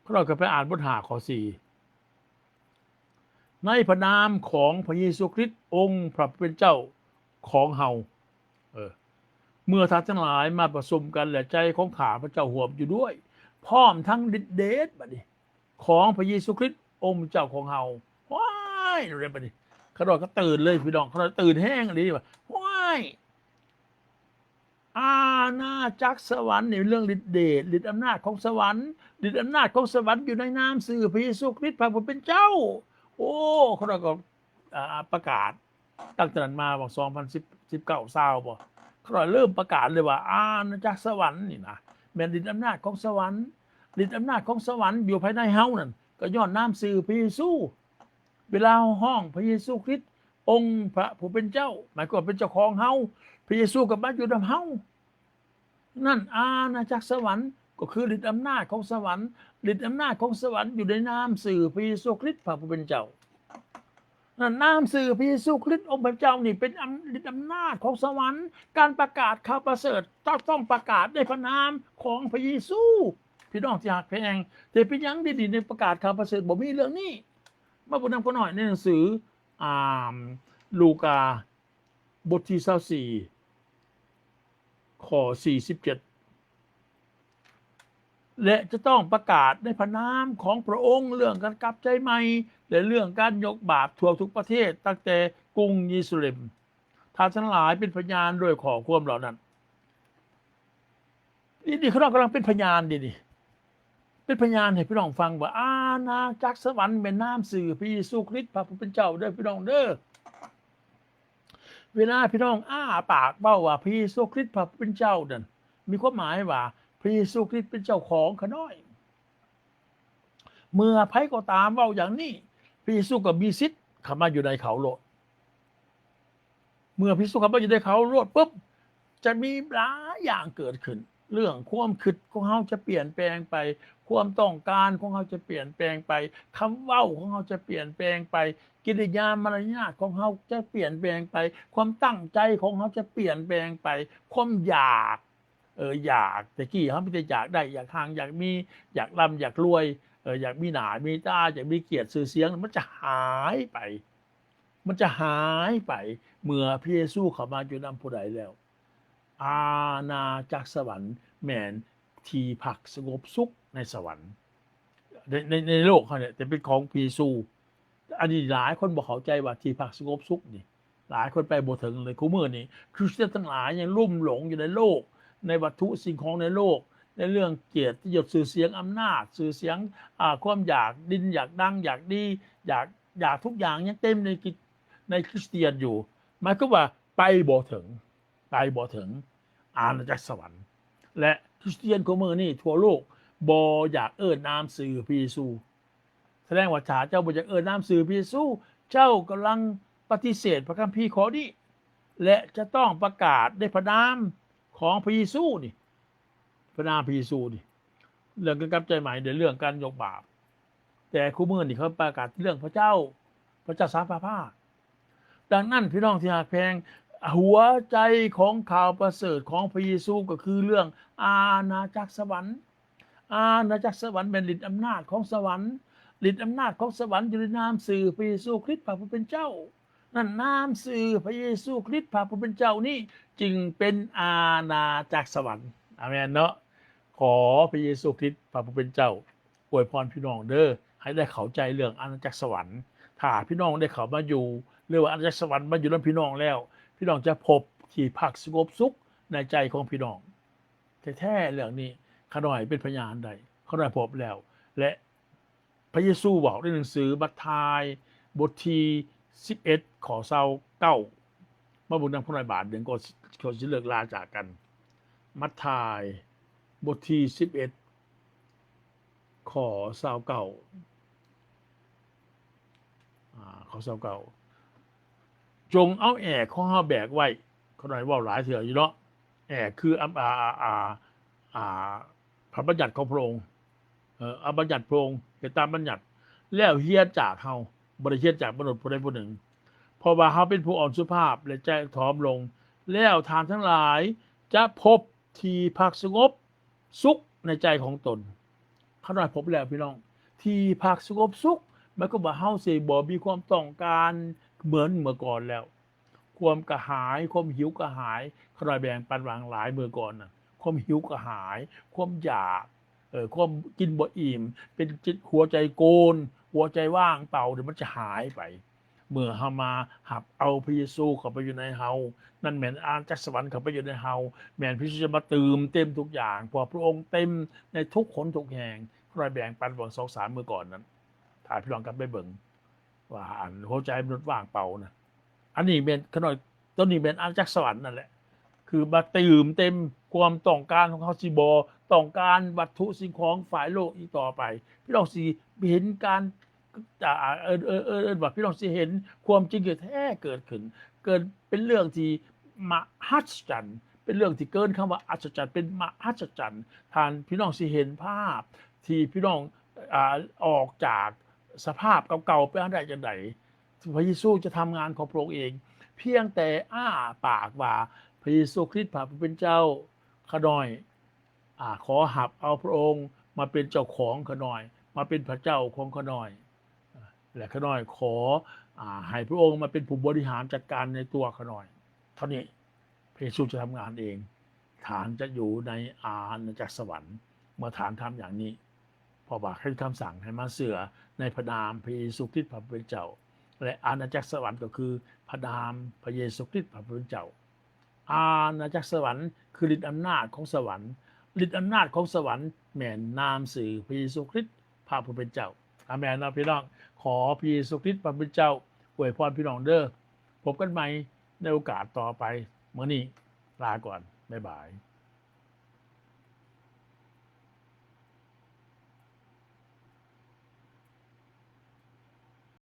ຂ້ານ້ອຍກໍໄປອ່ານບົດຫ້າ ຂໍ້ສີ່ ໃນພະນາມຂອງພະເຢຊູຄຣິດ ອົງພະຜູ້ເປັນເຈົ້າຂອງເຮົາ. ເອີ ເມື່ອທ່ານທັງຫຼາຍມາປະຊຸມກັນ ແລະ ໃຈຂອງຂ້າພະເຈົ້າຮ່ວມຢູ່ດ້ວຍ ພ້ອມທັງລິດເດດ ບັດນີ້ ຂອງພະເຢຊູຄຣິດ ອົງເຈົ້າຂອງເຮົາ. ໂອ້ຍ ເດ້ບັດນີ້ ຂ້ານ້ອຍກໍຕື່ນເລີຍ ພີ່ນ້ອງ, ຂ້ານ້ອຍຕື່ນແຮງອີ່ຫຼີວ່າ ໂອ້ຍ ອານາຈັກສະຫວັນນີ້ເປັນເລື່ອງລິດເດດ, ລິດອຳນາດຂອງສະຫວັນ, ລິດອຳນາດຂອງສະຫວັນຢູ່ໃນນາມຊື່ພະເຢຊູຄຣິດ ພະຜູ້ເປັນເຈົ້າ. ໂອ້ ຂ້ານ້ອຍກໍ ອ່າ ປະກາດ ຕັ້ງແຕ່ນັ້ນມາຫວ່າງ ສອງພັນສິບ ສິບເກົ້າ ຊາວ ບໍ່ ຂ້ານ້ອຍເລີ່ມປະກາດເລີຍວ່າ ອານາຈັກສະຫວັນນີ້ນະ ແມ່ນລິດອຳນາດຂອງສະຫວັນ, ລິດອຳນາດຂອງສະຫວັນຢູ່ພາຍໃນເຮົານັ້ນ ກໍຍ້ອນນາມຊື່ພະເຢຊູ. ເວລາເຮົາຮ້ອງພະເຢຊູຄຣິດ ອົງພະຜູ້ເປັນເຈົ້າ ໝາຍຄວາມເປັນເຈົ້າຂອງເຮົາ, ພະເຢຊູກໍມາຢູ່ນຳເຮົາ. ນັ້ນ ອານາຈັກສະຫວັນກໍຄືລິດອຳນາດຂອງສະຫວັນ, ລິດອຳນາດຂອງສະຫວັນຢູ່ໃນນາມຊື່ພະເຢຊູຄຣິດ ພະຜູ້ເປັນເຈົ້າ. ນັ້ນ ນາມຊື່ພະເຢຊູຄຣິດ ອົງພະເຈົ້ານີ້ເປັນອຳ ລິດອຳນາດຂອງສະຫວັນ. ການປະກາດຂ່າວປະເສີດຕ້ອງ ຕ້ອງປະກາດໃນພະນາມຂອງພະເຢຊູ. ພີ່ນ້ອງທີ່ຮັກແພງ, ແຕ່ເປັນຫຍັງດຽວນີ້ໃນປະກາດຂ່າວປະເສີດບໍ່ມີເລື່ອງນີ້? ມາເບິ່ງນຳຂ້ານ້ອຍໃນໜັງສື ອ່າ ລູກາ ບົດທີຊາວສີ່ ຂໍ້ສີ່ສິບເຈັດ ແລະ ຈະຕ້ອງປະກາດໃນພະນາມຂອງພະອົງເລື່ອງການກັບໃຈໃໝ່ ແລະ ເລື່ອງການຍົກບາບທົ່ວທຸກປະເທດ ຕັ້ງແຕ່ກຸງເຢຣູຊາເລັມ. ທ່ານທັງຫຼາຍເປັນພະຍານດ້ວຍຂໍ້ຄວາມເຫຼົ່ານັ້ນ. ນີ້ ນີ້ຂ້ານ້ອຍກຳລັງເປັນພະຍານເດນີ້ ເປັນພະຍານໃຫ້ພີ່ນ້ອງຟັງວ່າ ອານາຈັກສະຫວັນແມ່ນນາມຊື່ພະເຢຊູຄຣິດ ພະຜູ້ເປັນເຈົ້າເດີ ພີ່ນ້ອງເດີ. ເວລາພີ່ນ້ອງອ້າປາກເວົ້າວ່າພະເຢຊູຄຣິດ ພະຜູ້ເປັນເຈົ້ານັ້ນ ມີຄວາມໝາຍວ່າພະເຢຊູຄຣິດເປັນເຈົ້າຂອງຂ້ານ້ອຍ. ເມື່ອໃຜກໍຕາມເວົ້າຢ່າງນີ້ ພະເຢຊູກໍມີສິດເຂົ້າມາຢູ່ໃນເຂົາໂລດ. ເມື່ອພະເຢຊູເຂົ້າມາຢູ່ໃນເຂົາໂລດປຶບ ຈະມີຫຼາຍຢ່າງເກີດຂຶ້ນ. ເລື່ອງຄວາມຄິດຂອງເຮົາຈະປ່ຽນແປງໄປ, ຄວາມຕ້ອງການຂອງເຮົາຈະປ່ຽນແປງໄປ, ຄຳເວົ້າຂອງເຮົາຈະປ່ຽນແປງໄປ, ກິລິຍາມາລະຍາດຂອງເຮົາຈະປ່ຽນແປງໄປ, ຄວາມຕັ້ງໃຈຂອງເຮົາຈະປ່ຽນແປງໄປ, ຄວາມຢາກ ເອີ ຢາກ ແຕ່ກີ້ເຮົາມີແຕ່ຢາກໄດ້ ຢາກຮັ່ງ ຢາກມີ ຢາກລ່ຳ ຢາກລວຍ ເອີ ຢາກມີໜ້າມີຕາ ຢາກມີກຽດຊື່ສຽງ ມັນຈະຫາຍໄປ ມັນຈະຫາຍໄປ ເມື່ອພະເຢຊູເຂົ້າມາຢູ່ນຳຜູ້ໃດແລ້ວ. ອານາຈັກສະຫວັນແມ່ນທີ່ພັກສະຫງົບສຸກໃນສະຫວັນ ໃນ ໃນ ໃນໂລກເຮົານີ້ ແຕ່ເປັນຂອງພະເຢຊູ. ອັນນີ້ຫຼາຍຄົນບໍ່ເຂົ້າໃຈວ່າທີ່ພັກສະຫງົບສຸກນີ້ ຫຼາຍຄົນໄປບໍ່ເຖິງເລີຍ. ຄູ່ມື້ນີ້ຄຣິສຕຽນທັງຫຼາຍຍັງລຸ່ມຫຼົງຢູ່ໃນໂລກ ໃນວັດຖຸສິ່ງຂອງໃນໂລກ ໃນເລື່ອງກຽດຕິຍົດຊື່ສຽງອຳນາດ ຊື່ສຽງ ອາ ຄວາມຢາກດິນ ຢາກດັງ ຢາກດີ ຢາກ ຢາກທຸກຢ່າງ ຍັງເຕັມໃນກິດ ໃນຄຣິສຕຽນຢູ່ ໝາຍຄວາມວ່າໄປບໍ່ເຖິງ ໄປບໍ່ເຖິງອານາຈັກສະຫວັນ. ແລະ ຄຣິສຕຽນຄົນມື້ນີ້ທົ່ວໂລກບໍ່ຢາກເອີ້ນນາມຊື່ພະເຢຊູ. ສະແດງວ່າຖ້າເຈົ້າບໍ່ຢາກເອີ້ນນາມຊື່ພະເຢຊູ, ເຈົ້າກຳລັງປະຕິເສດພະຄຳພີຂໍ້ນີ້ ແລະ ຈະຕ້ອງປະກາດໃນພະນາມຂອງພະເຢຊູນີ້ ພະນາມພະເຢຊູນີ້. ເລື່ອງການກັບໃຈໃໝ່ ແລະ ເລື່ອງການຍົກບາບ. ແຕ່ຄູ່ມື້ນີ້ເຂົາປະກາດເລື່ອງພະເຈົ້າ, ພະເຈົ້າສາມພະພາກ. ດັ່ງນັ້ນ ພີ່ນ້ອງທີ່ຮັກແພງ, ຫົວໃຈຂອງຂ່າວປະເສີດຂອງພະເຢຊູກໍຄືເລື່ອງອານາຈັກສະຫວັນ. ອານາຈັກສະຫວັນແມ່ນລິດອຳນາດຂອງສະຫວັນ. ລິດອຳນາດຂອງສະຫວັນຢູ່ໃນນາມຊື່ພະເຢຊູຄຣິດ ພະຜູ້ເປັນເຈົ້າ. ນັ້ນ ນາມຊື່ພະເຢຊູຄຣິດ ພະຜູ້ເປັນເຈົ້ານີ້ ຈຶ່ງເປັນອານາຈັກສະຫວັນ. ອາເມນເນາະ. ຂໍພະເຢຊູຄຣິດ ພະຜູ້ເປັນເຈົ້າ ອວຍພອນພີ່ນ້ອງເດີ ໃຫ້ໄດ້ເຂົ້າໃຈເລື່ອງອານາຈັກສະຫວັນ. ຖ້າພີ່ນ້ອງໄດ້ເຂົ້າມາຢູ່ ຫຼືວ່າອານາຈັກສະຫວັນມາຢູ່ນຳພີ່ນ້ອງແລ້ວ, ພີ່ນ້ອງຈະພົບທີ່ພັກສະຫງົບສຸກໃນໃຈຂອງພີ່ນ້ອງ. ແທ້ໆ ເລື່ອງນີ້ຂ້ານ້ອຍເປັນພະຍານໄດ້, ຂ້ານ້ອຍພົບແລ້ວ. ແລະ ພະເຢຊູເວົ້າໃນໜັງສືມັດທາຍ ບົດທີສິບເອັດ ຂໍ້ຊາວເກົ້າ ມາເບິ່ງນຳຂ້ານ້ອຍບາດໜຶ່ງ ກ່ອນ ກ່ອນຊິເລີກລາຈາກກັນ. ມັດທາຍ ບົດທີສິບເອັດ ຂໍ້ຊາວເກົ້າ ອາ ຂໍ້ຊາວເກົ້າ ຈົ່ງເອົາແອກຂອງເຮົາແບກໄວ້. ຂ້ານ້ອຍເວົ້າຫຼາຍເທື່ອຢູ່ເນາະ, ແອກຄື ອາ ອາ ອາ ອາ ພະບັນຍັດຂອງພະອົງ, ເອີ ອາ ບັນຍັດພະອົງ, ເຮັດຕາມບັນຍັດ, ແລ້ວຮຽນຈາກເຮົາ, ບໍ່ໄດ້ຮຽນຈາກມະນຸດຜູ້ໃດຜູ້ໜຶ່ງ, ເພາະວ່າເຮົາເປັນຜູ້ອ່ອນສຸພາບ ແລະ ໃຈຖອມລົງ, ແລ້ວທ່ານທັງຫຼາຍຈະພົບທີ່ພັກສະຫງົບສຸກໃນໃຈຂອງຕົນ. ຂ້ານ້ອຍພົບແລ້ວ ພີ່ນ້ອງ, ທີ່ພັກສະຫງົບສຸກ ໝາຍຄວາມວ່າເຮົາຊິບໍ່ມີຄວາມຕ້ອງການເໝືອນເມື່ອກ່ອນແລ້ວ. ຄວາມກະຫາຍ, ຄວາມຫິວກະຫາຍ, ຂ້ານ້ອຍແບ່ງປັນຫວ່າງຫຼາຍມື້ກ່ອນນະ, ຄວາມຫິວກະຫາຍ, ຄວາມຢາກ, ເອີ ຄວາມກິນບໍ່ອີ່ມ, ເປັນຈິດຫົວໃຈໂກນ, ຫົວໃຈວ່າງເປົ່າ, ດຽວມັນຈະຫາຍໄປ. ເມື່ອເຮົາມາຮັບເອົາພະເຢຊູເຂົ້າໄປຢູ່ໃນເຮົາ, ນັ້ນແມ່ນອານາຈັກສະຫວັນເຂົ້າໄປຢູ່ໃນເຮົາ, ແມ່ນພະເຢຊູຈະມາຕື່ມເຕັມທຸກຢ່າງ, ເພາະວ່າພະອົງເຕັມໃນທຸກຫົນທຸກແຫ່ງ. ຂ້ານ້ອຍແບ່ງປັນຫວ່າງສອງສາມມື້ກ່ອນນັ້ນ, ຖ້າພີ່ນ້ອງກັບໄປເບິ່ງ ວ່າອັນຫົວໃຈມະນຸດວ່າງເປົ່ານະ. ອັນນີ້ແມ່ນຂະນ້ອຍ ຕົວນີ້ແມ່ນອານາຈັກສະຫວັນນັ້ນແຫຼະ, ຄືມາຕື່ມເຕັມຄວາມຕ້ອງການຂອງເຮົາ, ຊິບໍ່ຕ້ອງການວັດຖຸສິ່ງຂອງຝ່າຍໂລກອີກຕໍ່ໄປ. ພີ່ນ້ອງຊິເຫັນການ ອ່າ ເອີ້ນ ເອີ້ນ ເອີ້ນ ເອີ້ນວ່າ ພີ່ນ້ອງຊິເຫັນຄວາມຈິງທີ່ແທ້ເກີດຂຶ້ນ, ເກີດເປັນເລື່ອງທີ່ມະຫັດສະຈັນ, ເປັນເລື່ອງທີ່ເກີນຄຳວ່າອັດສະຈັນ, ເປັນມະຫັດສະຈັນ. ທ່ານ ພີ່ນ້ອງຊິເຫັນພາບທີ່ ພີ່ນ້ອງ ອ່າ ອອກຈາກສະພາບເກົ່າໆໄປໄດ້ຈັ່ງໃດ? ພະເຢຊູຈະທຳງານຂອງພະອົງເອງ, ພຽງແຕ່ອ້າປາກວ່າ ພະເຢຊູຄຣິດ ພະຜູ້ເປັນເຈົ້າ, ຂ້ານ້ອຍ ອ່າ ຂໍຮັບເອົາພະອົງມາເປັນເຈົ້າຂອງຂ້ານ້ອຍ, ມາເປັນພະເຈົ້າຂອງຂ້ານ້ອຍ, ແລະ ຂ້ານ້ອຍຂໍ ອ່າ ໃຫ້ພະອົງມາເປັນຜູ້ບໍລິຫານຈັດການໃນຕົວຂ້ານ້ອຍ. ເທົ່ານີ້ ພະເຢຊູຈະທຳງານເອງ, ທ່ານຈະຢູ່ໃນອານາຈັກສະຫວັນ ເມື່ອທ່ານທຳຢ່າງນີ້, ເພາະວ່າເປັນຄຳສັ່ງໃຫ້ມາເຊື່ອໃນພະນາມພະເຢຊູຄຣິດ ພະຜູ້ເປັນເຈົ້າ, ແລະ ອານາຈັກສະຫວັນກໍຄືພະນາມພະເຢຊູຄຣິດ ພະຜູ້ເປັນເຈົ້າ. ອານາຈັກສະຫວັນຄືລິດອຳນາດຂອງສະຫວັນ, ລິດອຳນາດຂອງສະຫວັນແມ່ນນາມຊື່ພະເຢຊູຄຣິດ ພະຜູ້ເປັນເຈົ້າ. ອາເມນເນາະ ພີ່ນ້ອງ. ຂໍພະເຢຊູຄຣິດ ພະຜູ້ເປັນເຈົ້າ ອວຍພອນພີ່ນ້ອງເດີ. ພົບກັນໃໝ່ໃນໂອກາດຕໍ່ໄປ. ມື້ນີ້ລາກ່ອນ. ບາຍບາຍ.